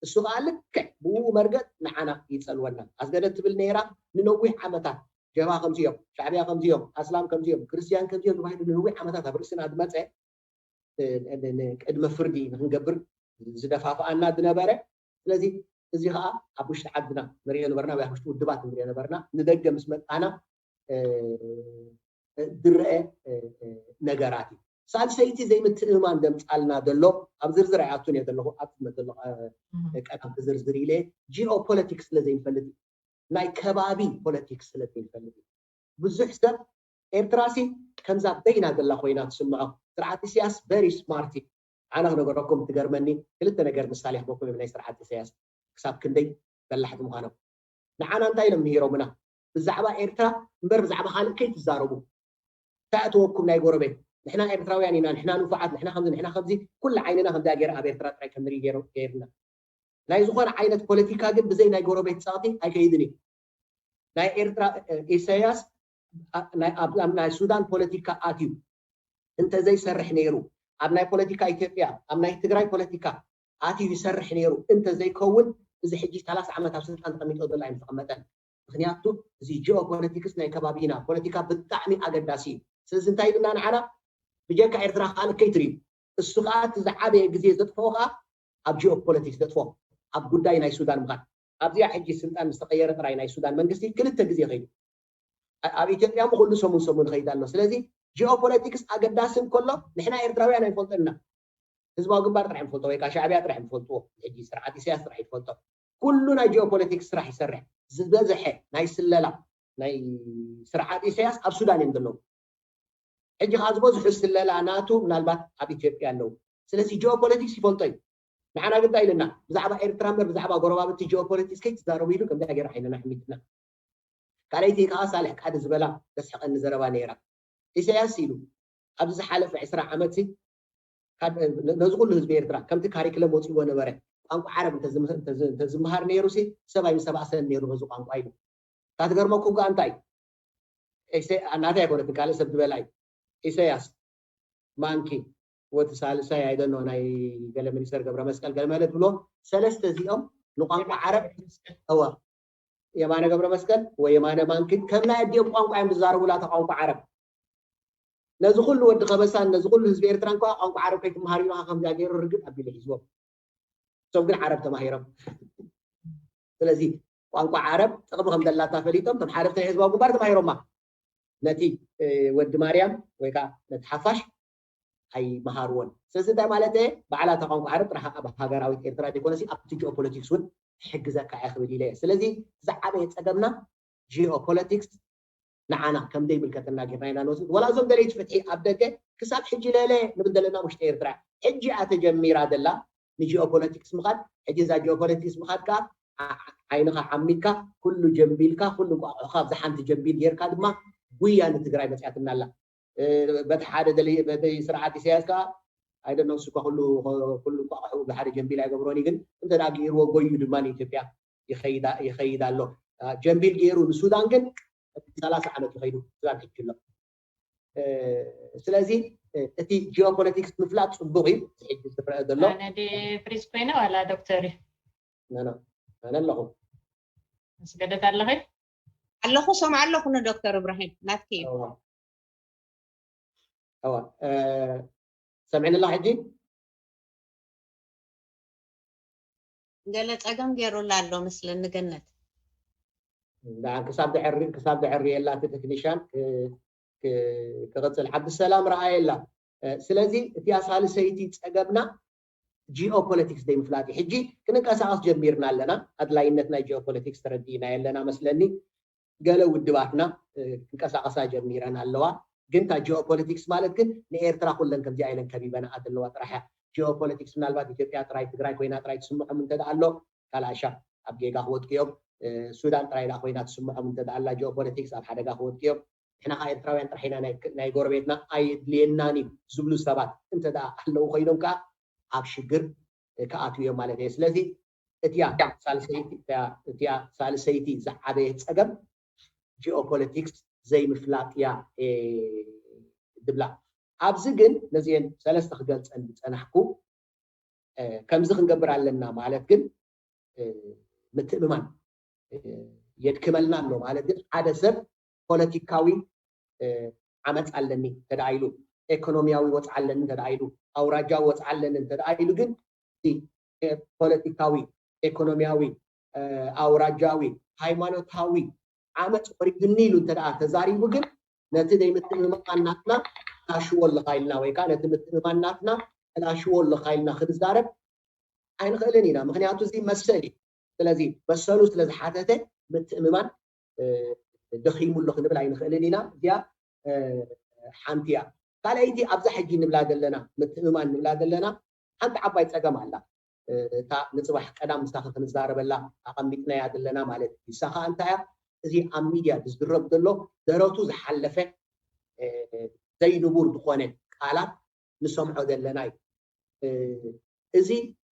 እሱ ከዓ ልክዕ ብኡ መርገጥ ንዓና ይፀልወና። ኣስገደት ትብል ነይራ ንነዊሕ ዓመታት ጀብሃ ከምዚኦም፣ ሻዕብያ ከምዚኦም፣ ኣስላም ከምዚኦም፣ ክርስትያን ከምዚኦም ተባሂሉ ንነዊሕ ዓመታት ኣብ ርእስና ዝመፀ ቅድመ ፍርዲ ንክንገብር ዝደፋፍኣና ዝነበረ። ስለዚ እዚ ከዓ ኣብ ውሽጢ ዓድና ንሪኦ ነበርና ወይ ኣብ ውሽጢ ውድባት ንሪኦ ነበርና። ንደገ ምስ መጣና ዝረአ ነገራት እዩ። ሳልሰይቲ ዘይምትእምማን ዘምፃልና ዘሎ ኣብ ዝርዝር ኣይኣቱን እየ ዘለኹ ኣብ ዘሎ ቀዳም ክዝርዝር ኢለ ጂኦፖለቲክስ ስለ ዘይንፈልጥ እዩ። ናይ ከባቢ ፖለቲክስ ስለ ዘይንፈልጥ እዩ። ብዙሕ ሰብ ኤርትራሲ ከምዛ በይና ዘላ ኮይና ትስምዖ። ስርዓት ኢሳያስ very smart እዩ። ኣነ ክነገረኩም ትገርመኒ ክልተ ነገር ምሳሌ ክበኩም ናይ ስርዓት ኢሳያስ ክሳብ ክንደይ በላሕቲ ምዃኖም። ንዓና እንታይ ኢሎም ምሂሮምና? ብዛዕባ ኤርትራ እምበር ብዛዕባ ካልእ ከይትዛረቡ። እንታይ ኣተወኩም ናይ ጎረቤት? ንሕና ኤርትራውያን ኢና፣ ንሕና ንፉዓት፣ ንሕና ከምዚ፣ ንሕና ከምዚ። ኩሉ ዓይንና ከምዚኣ ገይረ ኣብ ኤርትራ ጥራይ ከም ንርኢ ገይሩ- ገይሩና። ናይ ዝኾነ ዓይነት ፖለቲካ ግን ብዘይ ናይ ጎረቤት ጸቕጢ ኣይከይድን እዩ። ናይ ኤርትራ ኢሳያስ ኣብ ናይ ሱዳን ፖለቲካ ኣትዩ እንተዘይሰርሕ ነይሩ፣ ኣብ ናይ ፖለቲካ ኢትዮጵያ፣ ኣብ ናይ ትግራይ ፖለቲካ ኣትዩ ይሰርሕ ነይሩ እንተዘይከውን፣ እዚ ሕጂ ሰላሳ ዓመት ኣብ ስልጣን ተቐሚጦ ዘሎ ኣይምተቐመጠን። ምክንያቱ እዚ ጂኦፖለቲክስ ናይ ከባቢና ፖለቲካ ብጣዕሚ ኣገዳሲ እዩ። ስለዚ እንታይ ኢልና ንዓና ብጀካ ኤርትራ ካልእ ከይትርእዩ። እሱ ከዓ እቲ ዝዓበየ ግዜ ዘጥፍኦ ከዓ ኣብ ጂኦፖለቲክስ ዘጥፍኦ ኣብ ጉዳይ ናይ ሱዳን ምኻድ። ኣብዚኣ ሕጂ ስልጣን ምስ ተቐየረ ጥራይ ናይ ሱዳን መንግስቲ ክልተ ግዜ ከይዱ። ኣብ ኢትዮጵያ ሞ ኩሉ ሰሙን ሰሙን ይኸይድ ኣሎ። ስለዚ ጂኦፖለቲክስ ኣገዳሲ እንከሎ ንሕና ኤርትራውያን ኣይንፈልጦን ኢና። ህዝባዊ ግንባር ጥራሕ ንፈልጦ ወይ ከዓ ሻዕብያ ጥራሕ ንፈልጥዎ። ሕጂ ስርዓት ኢሳያስ ጥራሕ ይፈልጦ። ኩሉ ናይ ጂኦፖለቲክስ ስራሕ ይሰርሕ። ዝበዝሐ ናይ ስለላ ናይ ስርዓት ኢሳያስ ኣብ ሱዳን እዮም ዘለዉ። ሕጂ ከዓ ዝበዝሑ ስለላ ናቱ ምናልባት ኣብ ኢትዮጵያ ኣለዉ። ስለዚ ጂኦፖለቲክስ ይፈልጦ እዩ። ንዓና ግዳ ኢልና ብዛዕባ ኤርትራ እምበር ብዛዕባ ጎረባብቲ ጂኦፖለቲክስ ከይትዛረቡ ኢሉ ከምዚኣ ገይሩ ዓይንና ሕሚትና። ካልኣይቲ ከዓ ሳልሕ ቃዲ ዝበላ ተስሕቐኒ ዘረባ ነይራ። ኢሳያስ ኢሉ ኣብዚ ዝሓለፈ ዕስራ ዓመት ሲ ካብ ነዚ ኩሉ ህዝቢ ኤርትራ ከምቲ ካሪክለም ወፂዎ ነበረ ቋንቋ ዓረብ እንተዝምሃር ነይሩ ሲ ሰብ ኣይምሰባእሰን ነይሩ በዚ ቋንቋ ኢሉ። እታ ትገርመኩም ከዓ እንታይ ናተይ ኣይኮነትን ካልእ ሰብ ዝበላ እዩ። ኢሳያስ ማንኪ ወቲ ሳልሳይ ኣይደኖ ናይ ገለ ሚኒስተር ገብረ መስቀል ገለ ማለት ብሎ ሰለስተ እዚኦም ንቋንቋ ዓረብ እወ የማነ ገብረ መስቀል ወይ የማነ ማንኪ ከም ናይ ኣዲኦም ቋንቋ እዮም ዝዛረቡላ እታ ቋንቋ ዓረብ። ነዚ ኩሉ ወዲ ከበሳን ነዚ ኩሉ ህዝቢ ኤርትራን ከኣ ቋንቋ ዓረብ ከይትምሃር ኢሉ ከምዚኣ ገይሩ ርግጥ ኣቢሉ ሒዝዎም። እሶም ግን ዓረብ ተማሂሮም። ስለዚ ቋንቋ ዓረብ ጥቕሚ ከም ዘላታ ፈሊጦም እቶም ሓለፍቲ ናይ ህዝባዊ ግንባር ተማሂሮማ። ነቲ ወዲ ማርያም ወይ ከዓ ነቲ ሓፋሽ ኣይመሃርዎን። ስለዚ እንታይ ማለት እየ? ባዕላ እታ ቋንቋ ዓረብ ጥራሕ ኣብ ሃገራዊት ኤርትራ ዘይኮነሲ ኣብቲ ጂኦፖለቲክስ እውን ትሕግዘካ እየ ክብል ኢለ እየ። ስለዚ ዝዓበየ ፀገምና ጂኦፖለቲክስ ንዓና ከም ዘይምልከተና ጌርና ኢና ንወስድ። ወላ እዞም ደለይቲ ፍትሒ ኣብ ደገ ክሳብ ሕጂ ለለ ንብል ዘለና ውሽጢ ኤርትራ ሕጂ እያ ተጀሚራ ዘላ ንጂኦፖለቲክስ ምኻድ። ሕጂ እዛ ጂኦፖለቲክስ ምኻድ ከዓ ዓይንኻ ዓሚትካ ኩሉ ጀምቢልካ ኩሉ እንቋቑሖኻ ኣብዚ ሓንቲ ጀምቢል ጌርካ ድማ ጉያ ንትግራይ መፅያትና ኣላ። በቲ ሓደ በተይ ስርዓት ኢሳያስ ከዓ ኣይደነው እሱ እኳ ኩሉ እንቋቑሑ ብሓደ ጀምቢል ኣይገብሮን እዩ ግን እንተ ገይርዎ ጎዩ ድማ ንኢትዮጵያ ይኸይድ ኣሎ። ጀምቢል ገይሩ ንሱዳን ግን ሰላሳ ዓመት ይኸይዱ ሱዳን ሕጂ ኣሎ። ስለዚ እቲ ጂኦፖለቲክስ ምፍላጥ ፅቡቅ እዩ። ሕጂ ዝረአ ዘሎ ፍሪዝ ኮይነ ዋላ ዶክተር እዩ ኣነ ኣለኹ መስገደት ኣለኺ ኣለኹ ሰምዓ ኣለኹ ንዶክተር እብራሂም ናትኪ እዩ እዋ ሰምዕኒ ኣላ ሕጂ ገለ ፀገም ገይሩላ ኣሎ ምስለኒ ገነት ክሳብ ድሕሪ ክሳብ ድሕሪ የላ እቲ ቴክኒሻን ክቕፅል ዓብድሰላም ረኣየላ ስለዚ እቲያ ሳልሰይቲ ፀገምና ጂኦፖለቲክስ ዘይምፍላጥ እዩ ሕጂ ክንንቀሳቐስ ጀሚርና ኣለና ኣድላይነት ናይ ጂኦፖለቲክስ ተረዲእና የለና መስለኒ ገለ ውድባትና ክንቀሳቐሳ ጀሚረን ኣለዋ ግን እታ ጂኦፖለቲክስ ማለት ግን ንኤርትራ ኩለን ከምዚኣ ኢለን ከቢበንኣ ዘለዋ ጥራሕ እያ ጂኦፖለቲክስ ምናልባት ኢትዮጵያ ጥራይ ትግራይ ኮይና ጥራይ ትስምዖም እንተ ኣሎ ካልኣሻ ኣብ ጌጋ ክወድቅዮም ሱዳን ጥራይ ዳ ኮይና ትስምዖም እንተ ኣላ ጂኦፖለቲክስ ኣብ ሓደጋ ክወድቅዮም ንሕና ከዓ ኤርትራውያን ጥራሕ ኢና ናይ ጎረቤትና ኣይድልየናን እዩ ዝብሉ ሰባት እንተ ኣለዉ ኮይኖም ከዓ ኣብ ሽግር ክኣትዉ እዮም ማለት እየ ስለዚ እቲያ ሳልሰይቲ ዝዓበየ ፀገም ጂኦፖለቲክስ ዘይምፍላጥ እያ ድብላ ኣብዚ ግን ነዚአን ሰለስተ ክገልፀን ዝፀናሕኩ ከምዚ ክንገብር ኣለና ማለት ግን ምትእምማን የድክመልና ኣሎ ማለት ግን ሓደ ሰብ ፖለቲካዊ ዓመፅ ኣለኒ ተደኣ ኢሉ ኢኮኖሚያዊ ወፅዓ ኣለኒ ተደኣ ኢሉ ኣውራጃዊ ወፅዓ ኣለኒ ተደኣ ኢሉ ግን ፖለቲካዊ ኢኮኖሚያዊ ኣውራጃዊ ሃይማኖታዊ ዓመፅ ወሪድኒ ኢሉ እንተ ተዛሪቡ ግን ነቲ ዘይምትእምማን ናትና ተላሽዎ ኣለኻ ኢልና ወይ ከዓ ነቲ ምትእምማን ናትና ተላሽዎ ኣለኻ ኢልና ክንዛረብ ኣይንኽእልን ኢና ምክንያቱ እዚ መሰል እዩ ስለዚ መሰሉ ስለዝሓተተ ምትእምማን ደኺሙ ኣሎ ክንብል ኣይንኽእልን ኢና እዚኣ ሓንቲ እያ ካልኣይቲ ኣብዛ ሕጂ ንብላ ዘለና ምትእምማን ንብላ ዘለና ሓንቲ ዓባይ ፀገም ኣላ እታ ንፅባሕ ቀዳም ምሳኺ ክንዛረበላ ኣቐሚጥናያ ዘለና ማለት እዩ ንሳ ከዓ እንታይ እያ እዚ ኣብ ሚድያ ዝዝረብ ዘሎ ደረቱ ዝሓለፈ ዘይንቡር ዝኾነ ቃላት ንሰምዖ ዘለና እዩ እዚ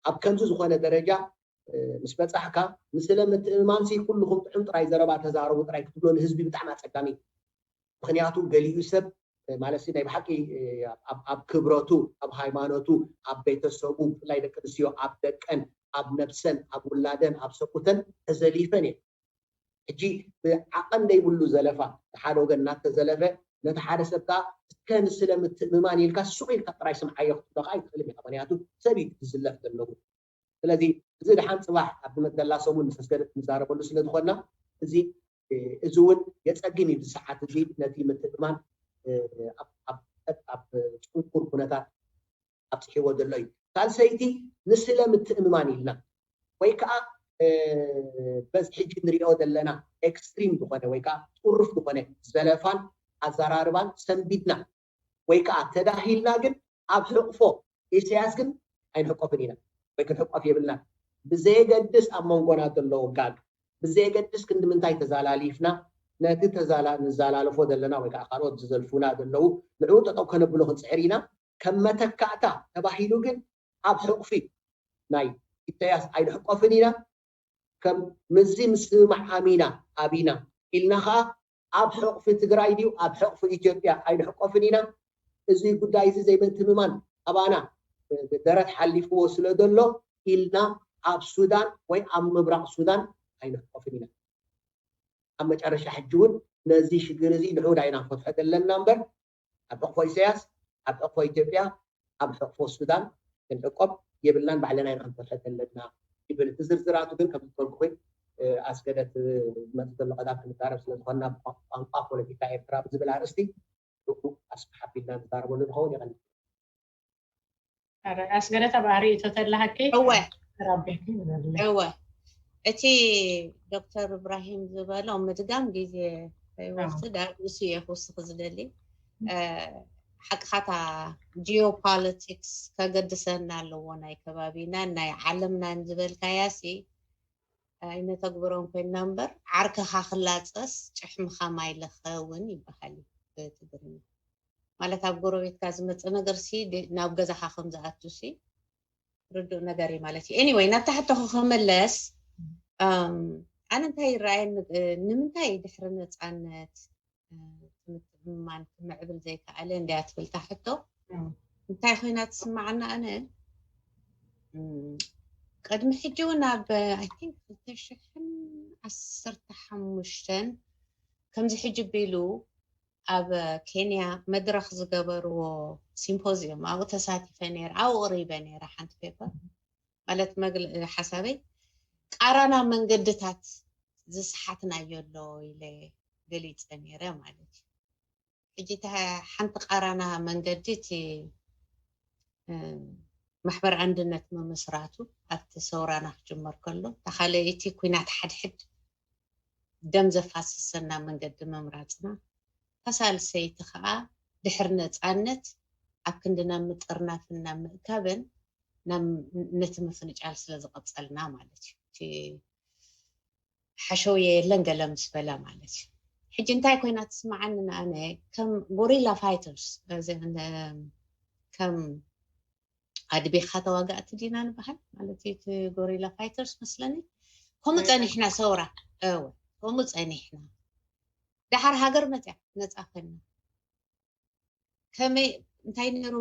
ኣብ ከምዚ ዝኾነ ደረጃ ምስ በፃሕካ ንስለ ምትእምማን ሲ ኩልኹም ጥዑም ጥራይ ዘረባ ተዛረቡ ጥራይ ክትብሎ ንህዝቢ ብጣዕሚ ኣፀጋሚ እዩ ምክንያቱ ገሊኡ ሰብ ማለት ናይ ብሓቂ ኣብ ክብረቱ ኣብ ሃይማኖቱ ኣብ ቤተሰቡ ብፍላይ ደቂ ኣንስትዮ ኣብ ደቀን ኣብ ነብሰን ኣብ ውላደን ኣብ ሰቁተን ተዘሊፈን እየን ሕጂ ብዓቐን ዘይብሉ ዘለፋ ሓደ ወገን እናተዘለፈ ነቲ ሓደ ሰብ ከዓ እስከ ንስለ ምትእምማን ኢልካ ሱቕ ኢልካ ጥራይ ስምዓዮ ክትብሎ ከዓ ይትኽእል ኢኻ ምክንያቱ ሰብ እዩ ዝዝለፍ ዘለዎ ስለዚ እዚ ድሓን ፅባሕ ኣብ ዝመፅእ ዘላ ሰሙን ምስ ኣስገደት ክንዛረበሉ ስለ ዝኾንና እዚ እዚ እውን የፀግም እዩ ብሰዓት እዚ ነቲ ምትእምማን ኣብ ፅንኩር ኩነታት ኣብፅሕዎ ዘሎ እዩ ሳልሰይቲ ንስለ ምትእምማን ኢልና ወይ ከዓ በዚ ሕጂ ንሪኦ ዘለና ኤክስትሪም ዝኾነ ወይ ከዓ ጥሩፍ ዝኾነ ዘለፋን ኣዘራርባን ሰንቢድና ወይ ከዓ ተዳሂልና ግን ኣብ ሕቕፎ ኢሳያስ ግን ኣይንሕቆፍን ኢና ወይ ክንሕቆፍ የብልና። ብዘየገድስ ኣብ መንጎና ዘሎ ጋግ ብዘየገድስ ክንዲ ምንታይ ተዛላሊፍና ነቲ ንዛላልፎ ዘለና ወይ ከዓ ካልኦት ዝዘልፉና ዘለዉ ንዕኡ ጠጠው ከነብሎ ክንፅዕር ኢና። ከም መተካእታ ተባሂሉ ግን ኣብ ሕቕፊ ናይ ኢሳያስ ኣይንሕቆፍን ኢና። ከም ምዚ ምስምማዕ ኣሚና ኣቢና ኢልና ከዓ ኣብ ሕቕፊ ትግራይ ድዩ ኣብ ሕቕፊ ኢትዮጵያ ኣይንሕቆፍን ኢና። እዚ ጉዳይ እዚ ዘይምትምማን ኣባና ደረት ሓሊፍዎ ስለ ዘሎ ኢልና ኣብ ሱዳን ወይ ኣብ ምብራቕ ሱዳን ኣይንሕቆፍን ኢና። ኣብ መጨረሻ ሕጂ እውን ነዚ ሽግር እዚ ንዑ ዳይና ክንፈትሖ ዘለና እምበር ኣብ ሕቕፎ ኢሳያስ ኣብ ሕቕፎ ኢትዮጵያ ኣብ ሕቕፎ ሱዳን ክንዕቆብ የብልናን ባዕልና ኢና ክንፈትሖ ዘለና ይብል። እቲ ዝርዝራቱ ግን ከም ዝበልኩ ኣስገደት ዝመፅእ ዘሎ ቀዳም ክንዛረብ ስለዝኾንና ብቋንቋ ፖለቲካ ኤርትራ ብዝብል ኣርእስቲ ኣስፍሕ ኣቢልና ንዛረበሉ ንኸውን። የቐኒ ኣስገደት ኣብ ኣርእቶ ተላሃኪ እወ እወ እቲ ዶክተር እብራሂም ዝበሎ ምድጋም ግዜ ይወስድ። ኣብ ንሱ እየ ክውስኽ ዝደሊ። ሓቅኻታ ጂኦፖለቲክስ ከገድሰና ኣለዎ ናይ ከባቢናን ናይ ዓለምናን ዝበልካያ ሲ ኣይነተግብሮን ኮይንና እምበር ዓርክኻ ክላፀስ ጭሕምኻ ማይ ለኸውን ይበሃል እዩ ብትግርኛ። ማለት ኣብ ጎረቤትካ ዝመፀ ነገር ሲ ናብ ገዛኻ ከም ዝኣቱ ሲ ርዱእ ነገር እዩ ማለት እዩ። Anyway ናብታ ሕቶኹ ክምለስ ኣነ እንታይ ይረኣየኒ ንምንታይ ድሕሪ ነፃነት ምትእምማን ክምዕብል ዘይከኣለ እንድያ ትብል እታ ሕቶ። እንታይ ኮይና ትስምዓኒ ኣነ ቅድሚ ሕጂ እውን ኣብ I think ክልተ ሽሕን ዓሰርተ ሓሙሽተን ከምዚ ሕጂ ቢሉ ኣብ ኬንያ መድረኽ ዝገበርዎ ሲምፖዚየም ኣብኡ ተሳቲፈ ነይረ ኣብኡ ቅሪበ ነይረ ሓንቲ ፔፐር ማለት ሓሳበይ ቃራና መንገድታት ዝሰሓትናዮ ኣሎ ኢለ ገሊፀ ነይረ ማለት እዩ። ሕጂ ሓንቲ ቃራና መንገዲ እቲ ማሕበር ኣንድነት ምምስራቱ ኣብቲ ሰውራና ክጅመር ከሎ እታ ካልኣይቲ ኩናት ሓድሕድ ደም ዘፋስሰና መንገዲ ምምራፅና እታ ሳልሰይቲ ከዓ ድሕሪ ነፃነት ኣብ ክንዲ ናብ ምጥርናፍን ናብ ምእካብን ነቲ ምፍንጫል ስለ ዝቐፀልና ማለት እዩ። ሓሸውየ የለን ገለ ምስ በለ ማለት እዩ። ሕጂ እንታይ ኮይና ትስምዓኒ ንኣነ ከም ጎሪላ ፋይተርስ ከም ኣድቢኻ ተዋጋእቲ ዲና ንበሃል ማለት እዩ። እቲ ጎሪላ ፋይተርስ መስለኒ ከምኡ ፀኒሕና ሰውራ እወ ከምኡ ፀኒሕና ደሓር ሃገር መፅያ ነፃ ኮይና ከመይ እንታይ ነይሩ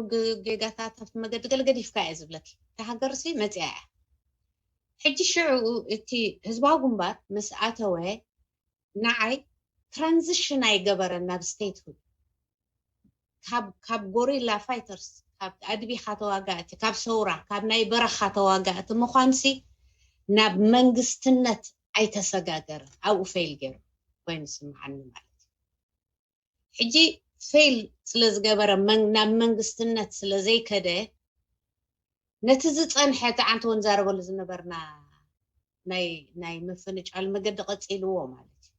ጌጋታት ኣብቲ መገዲ ገለ ገዲፍካ እየ ዝብለኪ። እታ ሃገርሲ መፅያ እያ። ሕጂ ሽዑ እቲ ህዝባዊ ግንባር ምስ ኣተወ ንዓይ ትራንዚሽን ኣይገበረን ናብ ስቴትሁድ ካብ ጎሪላ ፋይተርስ ካብ ኣድቢኻ ተዋጋእቲ ካብ ሰውራ ካብ ናይ በረኻ ተዋጋእቲ ምዃንሲ ናብ መንግስትነት ኣይተሰጋገረን ኣብኡ ፌል ገይሩ ኮይኑ ስምዓኒ ማለት እዩ። ሕጂ ፌል ስለ ዝገበረ ናብ መንግስትነት ስለ ዘይከደ ነቲ ዝፀንሐ እቲ ዓንተ ንዛረበሉ ዝነበርና ናይ ምፍንጫል መገዲ ቀፂልዎ ማለት እዩ።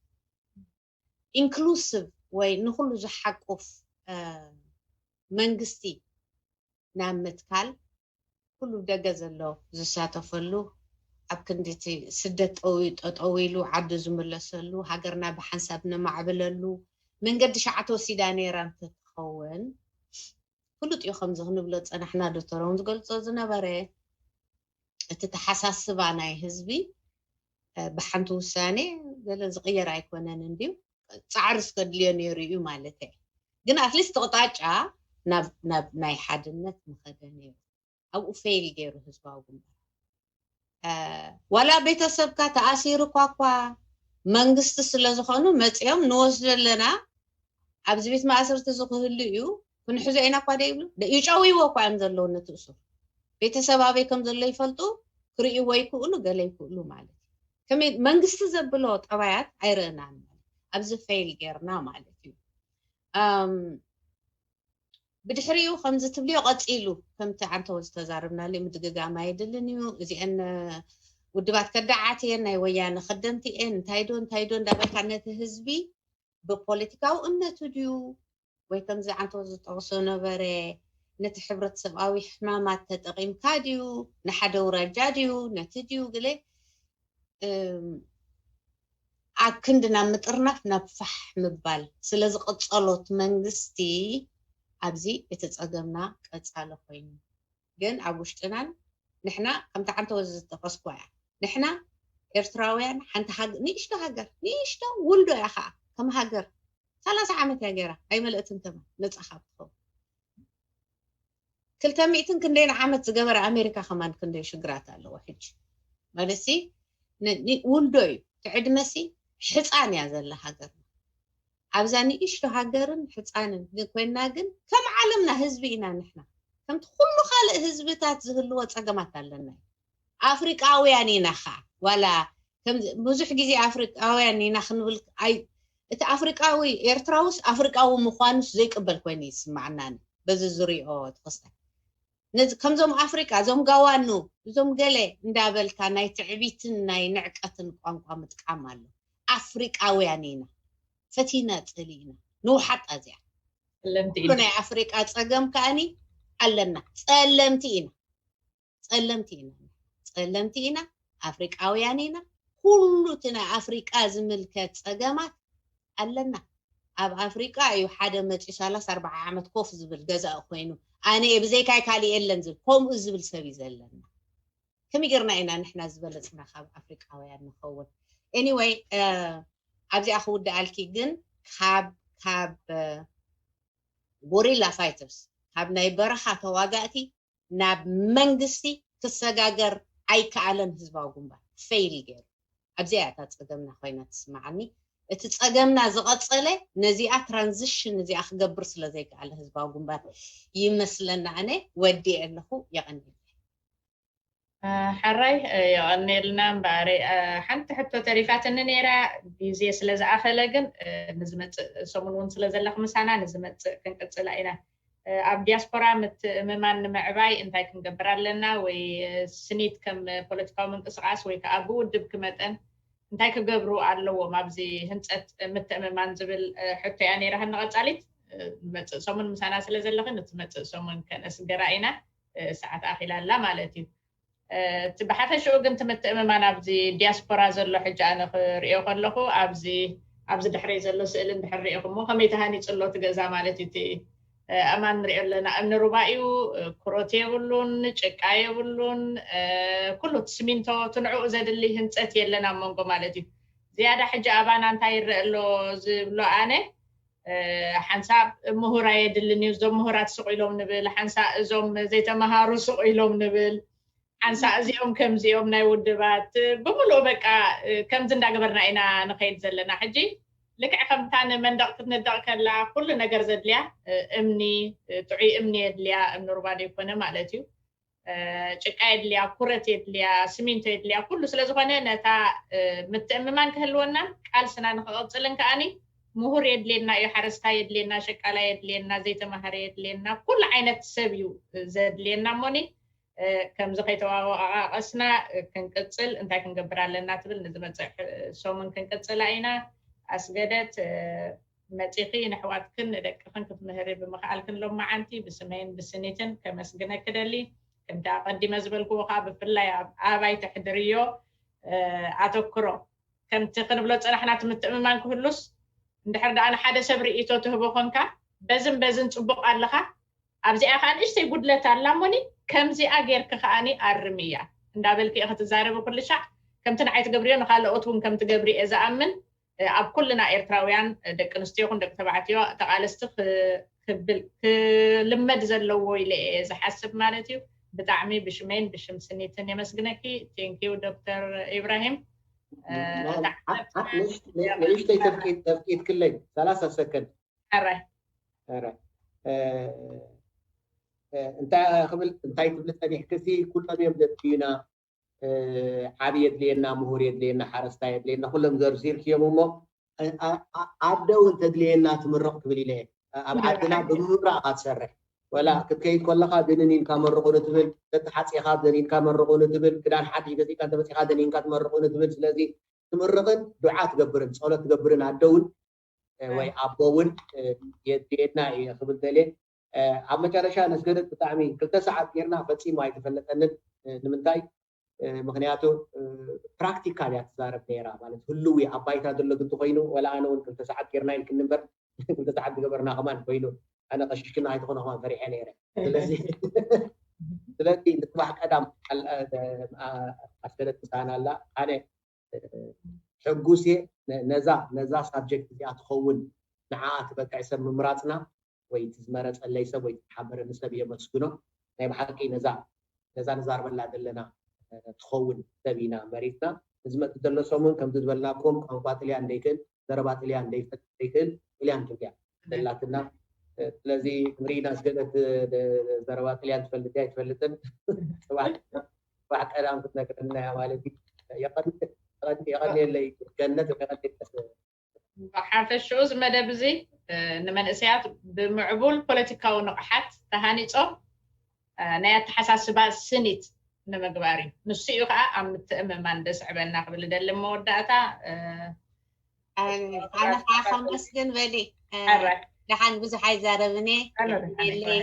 ኢንክሉሲቭ ወይ ንኩሉ ዝሓቁፍ መንግስቲ ናብ ምትካል ኩሉ ደገ ዘሎ ዝሳተፈሉ ኣብ ክንዲ እቲ ስደት ጠጠው ኢሉ ዓዱ ዝምለሰሉ ሃገርና ብሓንሳብ ነማዕብለሉ መንገዲ ሸዓ ተወሲዳ ነይራ እንተትኸውን ፍሉጥ እዩ ከምዚ ክንብሎ ዝፀናሕና ዶክተር እውን ዝገልፆ ዝነበረ እቲ ተሓሳስባ ናይ ህዝቢ ብሓንቲ ውሳኔ ገለ ዝቕየር ኣይኮነን እንድዩ ፃዕሪ ስከድልዮ ነይሩ እዩ ማለት እዩ ግን ኣትሊስት ኣቕጣጫ ናብ ናይ ሓድነት ምኸደ ነይሩ ኣብኡ ፌል ገይሩ ህዝባዊ ግንባር ዋላ ቤተሰብካ ተኣሲሩ እኳ እኳ መንግስቲ ስለዝኾኑ መፂኦም ንወስዶ ኣለና ኣብዚ ቤት ማእሰርቲ እዚ ክህሉ እዩ ክንሕዞ ኢና እኳ ደይብሉ ይጨውይዎ እኳ እዮም ዘለዉ ነቲ እሱር ቤተሰብ ኣበይ ከም ዘሎ ይፈልጡ ክርእይዎ ይክእሉ ገለ ይክእሉ ማለት እዩ ከመይ መንግስቲ ዘብሎ ጠባያት ኣይርእናን ማለት ኣብዚ ፌል ጌርና ማለት እዩ ብድሕሪኡ ከምዚ ትብልዮ ቀፂሉ፣ ከምቲ ዓንተወ ዝተዛረብናሉ እዩ፣ ምድግጋም ኣይድልን እዩ። እዚአን ውድባት ከዳዓት እየን፣ ናይ ወያነ ከደምቲ እየን፣ እንታይ ዶ እንታይ ዶ እንዳበልካ ነቲ ህዝቢ ብፖለቲካዊ እምነቱ ድዩ ወይ ከምዚ ዓንተወ ዝጠቕሶ ነበረ፣ ነቲ ሕብረተሰብኣዊ ሕማማት ተጠቒምካ ድዩ፣ ንሓደ ውራጃ ድዩ፣ ነቲ ድዩ ግለ ኣብ ክንዲ ናብ ምጥርናፍ ናብ ፋሕ ምባል ስለ ዝቐጸሎት መንግስቲ ኣብዚ እቲ ጸገምና ቀጻሊ ኮይኑ። ግን ኣብ ውሽጥናን ንሕና ከምቲ ዓንተወ ዝጠቐስኩዋ እያ። ንሕና ኤርትራውያን ሓንቲ ንእሽቶ ሃገር፣ ንእሽቶ ውልዶ እያ ከዓ ከም ሃገር ሰላሳ ዓመት እያ ገይራ ኣይመለእትን ከማን ነፃ ካብ ትኸውን። ክልተ ሚእትን ክንደይን ዓመት ዝገበረ ኣሜሪካ ከማን ክንደይ ሽግራት ኣለዎ ሕጂ። ማለትሲ ውልዶ እዩ፣ ትዕድመሲ ሕፃን እያ ዘላ ሃገር። ኣብዛ ንእሽቶ ሃገርን ሕፃንን ኮይና ግን ከም ዓለምና ህዝቢ ኢና ንሕና። ከምቲ ኩሉ ካልእ ህዝብታት ዝህልዎ ፀገማት ኣለና። ኣፍሪቃውያን ኢና ኸዓ ዋላ ብዙሕ ግዜ ኣፍሪቃውያን ኢና ክንብል፣ እቲ ኣፍሪቃዊ ኤርትራውስ ኣፍሪቃዊ ምዃኑስ ዘይቅበል ኮይኑ ይስማዓናኒ። በዚ ዝሪኦ ትኽስተ ነዚ ከምዞም ኣፍሪቃ እዞም ጋዋኑ እዞም ገለ እንዳበልካ ናይ ትዕቢትን ናይ ንዕቀትን ቋንቋ ምጥቃም ኣሎ። ኣፍሪቃውያን ኢና፣ ፈቲና ጸሊእና ንውሓጣ እዚኣ። ኩሉ ናይ ኣፍሪቃ ጸገም ከኣኒ ኣለና። ጸለምቲ ኢና፣ ጸለምቲ ኢና፣ ጸለምቲ ኢና፣ ኣፍሪቃውያን ኢና። ኩሉ እቲ ናይ ኣፍሪቃ ዝምልከት ጸገማት ኣለና። ኣብ ኣፍሪቃ እዩ ሓደ መፂኡ ሰላሳ ኣርባዓ ዓመት ኮፍ ዝብል ገዛእ ኮይኑ ኣነ እየ ብዘይካይ ካሊእ የለን ዝብል ከምኡ ዝብል ሰብ እዩ ዘለና። ከመይ ጌርና ኢና ንሕና ዝበለፅና ካብ ኣፍሪቃውያን ንኸውን? Anyway ኣብዚኣ ክውድኣልኪ ግን ካብ ካብ ጎሪላ ፋይተርስ ካብ ናይ በረኻ ተዋጋእቲ ናብ መንግስቲ ክሰጋገር ኣይከኣለን። ህዝባዊ ግንባር ፌይል ገይሩ ኣብዚኣ እያ እታ ፀገምና ኮይና ትስማዓኒ። እቲ ፀገምና ዝቐፀለ ነዚኣ ትራንዚሽን እዚኣ ክገብር ስለ ዘይከኣለ ህዝባዊ ግንባር ይመስለና። ኣነ ወዲኤ ኣለኹ። የቐንየለይ። ሓራይ የቐንየልና እምበኣር ሓንቲ ሕቶ ተሪፋትኒ ነይራ፣ ግዜ ስለ ዝኣኸለ ግን ንዝመፅእ ሰሙን እውን ስለ ዘለኽ ምሳና ንዝመፅእ ክንቅፅላ ኢና። ኣብ ዲያስፖራ ምትእምማን ንምዕባይ እንታይ ክንገብር ኣለና? ወይ ስኒት ከም ፖለቲካዊ ምንቅስቃስ ወይ ከዓ ብውድብኪ መጠን እንታይ ክገብሩ ኣለዎም ኣብዚ ህንፀት ምትእምማን ዝብል ሕቶ እያ ነይራ። ንቐፃሊት ንመፅእ ሰሙን ምሳና ስለ ዘለኽን እቲ መፅእ ሰሙን ከነስገራ ኢና። ሰዓት ኣኺላ ኣላ ማለት እዩ። እቲ ብሓፈሽኡ ግን እቲ ምትእምማን ኣብዚ ዲያስፖራ ዘሎ ሕጂ ኣነ ክሪኦ ከለኹ ኣብዚ ኣብዚ ድሕረይ ዘሎ ስእሊ እንድሕር ሪኢኹሞ ከመይ ተሃኒፁ ኣሎ እቲ ገዛ ማለት እዩ። እቲ ኣማን ንሪኦ ኣለና እምኒ ሩባ እዩ። ኩሮት የብሉን፣ ጭቃ የብሉን። ኩሉ እቲ ስሚንቶ እቲ ንዕኡ ዘድሊ ህንፀት የለን ኣብ መንጎ ማለት እዩ። ዝያዳ ሕጂ ኣባና እንታይ ይረአ ኣሎ ዝብሎ ኣነ ሓንሳብ ምሁር ኣየድልን እዩ፣ እዞም ምሁራት ስቕ ኢሎም ንብል፣ ሓንሳእ እዞም ዘይተመሃሩ ስቕ ኢሎም ንብል፣ ሓንሳእ እዚኦም ከምዚኦም ናይ ውድባት ብምሉእ በቃ ከምዚ እንዳገበርና ኢና ንኸይድ ዘለና። ሕጂ ልክዕ ከምታ ንመንደቕ ክትንደቕ ከላ ኩሉ ነገር ዘድልያ እምኒ፣ ጥዑይ እምኒ የድልያ፣ እምኒ ሩባ ዘይኮነ ማለት እዩ። ጭቃ የድልያ፣ ኩረት የድልያ፣ ስሚንቶ የድልያ፣ ኩሉ ስለ ዝኾነ ነታ ምትእምማን ክህልወናን ቃልስና ንክቐፅልን ከኣኒ ምሁር የድልየና እዩ፣ ሓረስታይ የድልየና፣ ሸቃላ የድልየና፣ ዘይተማሃረ የድልየና፣ ኩሉ ዓይነት ሰብ እዩ ዘድልየና እሞኒ ከምዚ ከይተዋወቃቀስና ክንቅፅል እንታይ ክንገብር ኣለና ትብል ንዝመፅእ ሰሙን ክንቅፅላ ኢና። ኣስገደት መፂኺ ንኣሕዋትክን ንደቅኽን ክትምህሪ ብምኽኣልክን ሎመዓንቲ ብስመይን ብስኒትን ከመስግነኪ ደሊ። ከምቲ ኣቐዲመ ዝበልክዎ ከዓ ብፍላይ ኣብ ኣባይ ተሕድርዮ ኣተኩሮ ከምቲ ክንብሎ ዝፀናሕና እቲ ምትእምማን ክህሉስ እንድሕር ደኣ ንሓደ ሰብ ርእይቶ ትህቦ ኮንካ በዝን በዝን ፅቡቕ ኣለኻ ኣብዚኣ ከዓ ንእሽተይ ጉድለት ኣላ እሞኒ ከምዚኣ ጌርኪ ከዓኒ ኣርምያ እንዳበልኪ ኢኺ ትዛረቢ ኩሉ ሻዕ ከምቲ ንዓይ ትገብርዮ ንካልኦት እውን ከም ትገብሪ እየ ዝኣምን ኣብ ኩልና ኤርትራውያን ደቂ ኣንስትዮ ይኹን ደቂ ተባዕትዮ ተቓለስቲ ክብል ክልመድ ዘለዎ ኢለ እየ ዝሓስብ ማለት እዩ። ብጣዕሚ ብሽመይን ብሽም ስኒትን የመስግነኪ። ቴንኪው ዶክተር ኢብራሂም። ንእሽተይ ተፍቂድክለይ ሰላሳ ሰከንድ። ሕራይ እንታይ ክብል እንታይ ትብሊ ፀኒሕክሲ ኩሎም እዮም ዘጥፍዩና ዓብዪ የድልየና፣ ምሁር የድልየና፣ ሓረስታይ የድልየና፣ ኩሎም ዘርዚርክዮም እሞ ኣደ እውን ተድልየና ትምረቕ ክብል ኢለ ኣብ ዓድና ብምምራቕ እያ ትሰርሕ። ወላ ክትከይድ ከለኻ ደንን ኢልካ መርቑኒ ትብል፣ ተተሓፂኻ ደኒንካ መርቑኒ ትብል፣ ክዳን ሓድሽ ገዚእካ እንተመፂኻ ደኒንካ ትመርቑኒ ትብል። ስለዚ ትምርቕን ዱዓ ትገብርን ጸሎት ትገብርን ኣደ እውን ወይ ኣቦ እውን የድልየና እዩ ክብል ደልየ። ኣብ መጨረሻ ነስገደት ብጣዕሚ ክልተ ሰዓት ጌርና ፈጺሙ ኣይተፈለጠንን። ንምንታይ? ምክንያቱ ፕራክቲካል እያ ትዛረብ ነይራ። ማለት ህልዊ ኣብ ባይታ ዘሎ ግዲ ኮይኑ፣ ወላ ኣነ እውን ክልተ ሰዓት ጌርና ኢልክኒ እምበር ክልተ ሰዓት ዝገበርና ከማን ኮይኑ፣ ኣነ ቀሽሽክና ኣይትኾነ ከማን ፈሪሐ ነይረ። ስለዚ ስለዚ ንጽባሕ ቀዳም ኣስገደት ትሳና ኣላ። ኣነ ሕጉስ እየ። ነዛ ነዛ ሳብጀክት እዚኣ ትኸውን ንዓኣ ትበቅዕ ሰብ ምምራፅና ወይ እቲ ዝመረፀለይ ሰብ ወይ ዝሓበረኒ ሰብ የመስግኖ። ናይ ብሓቂ ነዛ ነዛ ንዛርበላ ዘለና ትኸውን ሰብ ኢና መሪፅና። ንዝመፅእ ዘሎ ሰሙን ከምዚ ዝበልናኩም ቋንቋ ጥልያን ዘይክእል፣ ዘረባ ጥልያን ዘይፈ- ዘይክእል ጥልያን ትብልያ ዘላትና። ስለዚ ንሪኢና ስገደት ዘረባ ጥልያን ትፈልጥ እያ ኣይትፈልጥን። ፅባሕ ቀዳም ክትነግረና እያ ማለት እዩ። የቐንየለይ ገነት። ሓፈሽኡ እዚ መደብ እዚ ንመንእሰያት ብምዕቡል ፖለቲካዊ ንቕሓት ተሃኒፆም ናይ ኣተሓሳስባ ስኒት ንምግባር እዩ። ንሱ እዩ ከዓ ኣብ ምትእምማን ደስዕበና ክብል ደሊ መወዳእታ። ኣነ ከዓ ከመስግን በሊ። ደሓን ብዙሕ ኣይዛረብን እየ። የቐንየለይ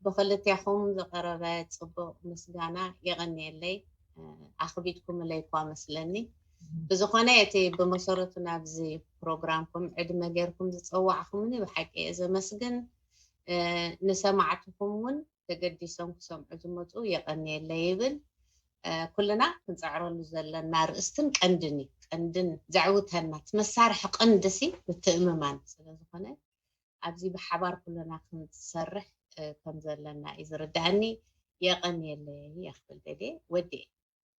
ብክልቴኹም ዝቐረበ ፅቡቕ ምስጋና የቐንየለይ። ኣኽቢድኩምለይ እኳ መስለኒ። ብዝኾነ እቲ ብመሰረቱ ናብዚ ፕሮግራምኩም ዕድመ ጌርኩም ዝፀዋዕኩምኒ ብሓቂ እየ ዘመስግን። ንሰማዕትኹም እውን ተገዲሶም ክሰምዑ ዝመፁ የቐንየለይ ይብል። ኩልና ክንፀዕረሉ ዘለና ርእስትን ቀንድን እዩ። ቀንድን ዘዕውተና እቲ መሳርሒ ቀንዲ ሲ ምትእምማን ስለዝኾነ ኣብዚ ብሓባር ኩልና ክንሰርሕ ከም ዘለና እዩ ዝርዳእኒ። የቐንየለይ እየ ክብል ደልየ ወዲኤ።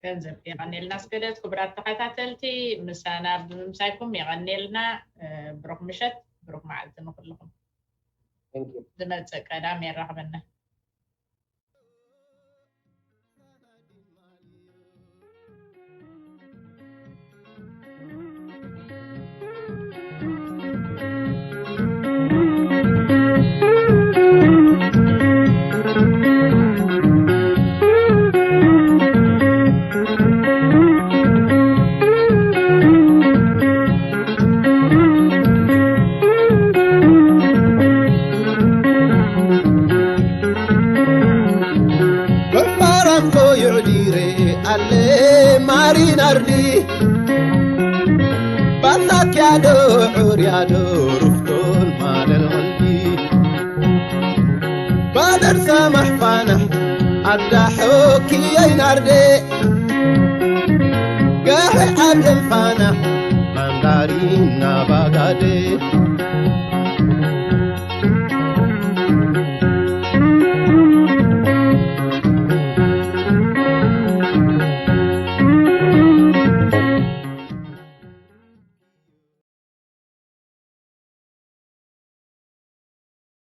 ገንዘብ የቐንየልና ስገደት። ክቡራት ተኸታተልቲ ምሳና ብምምሳይኩም የቐንየልና። ብሩኽ ምሸት ብሩኽ መዓልቲ ንኩልኹም። ዝመፅእ ቀዳም የራኽበና። በምባራም ኮ ይዕዲረ ኣለ ማሪናርዲ ባታኪያዶ ዑርያዶ ሩፍቶን ማለል ቐልቢ ባደር ሰማሕ ፋናሕ ኣዳሖኪ የይናርዴ ጋሒ ዓደን ፋናሕ ማንዳሪና ባጋዴ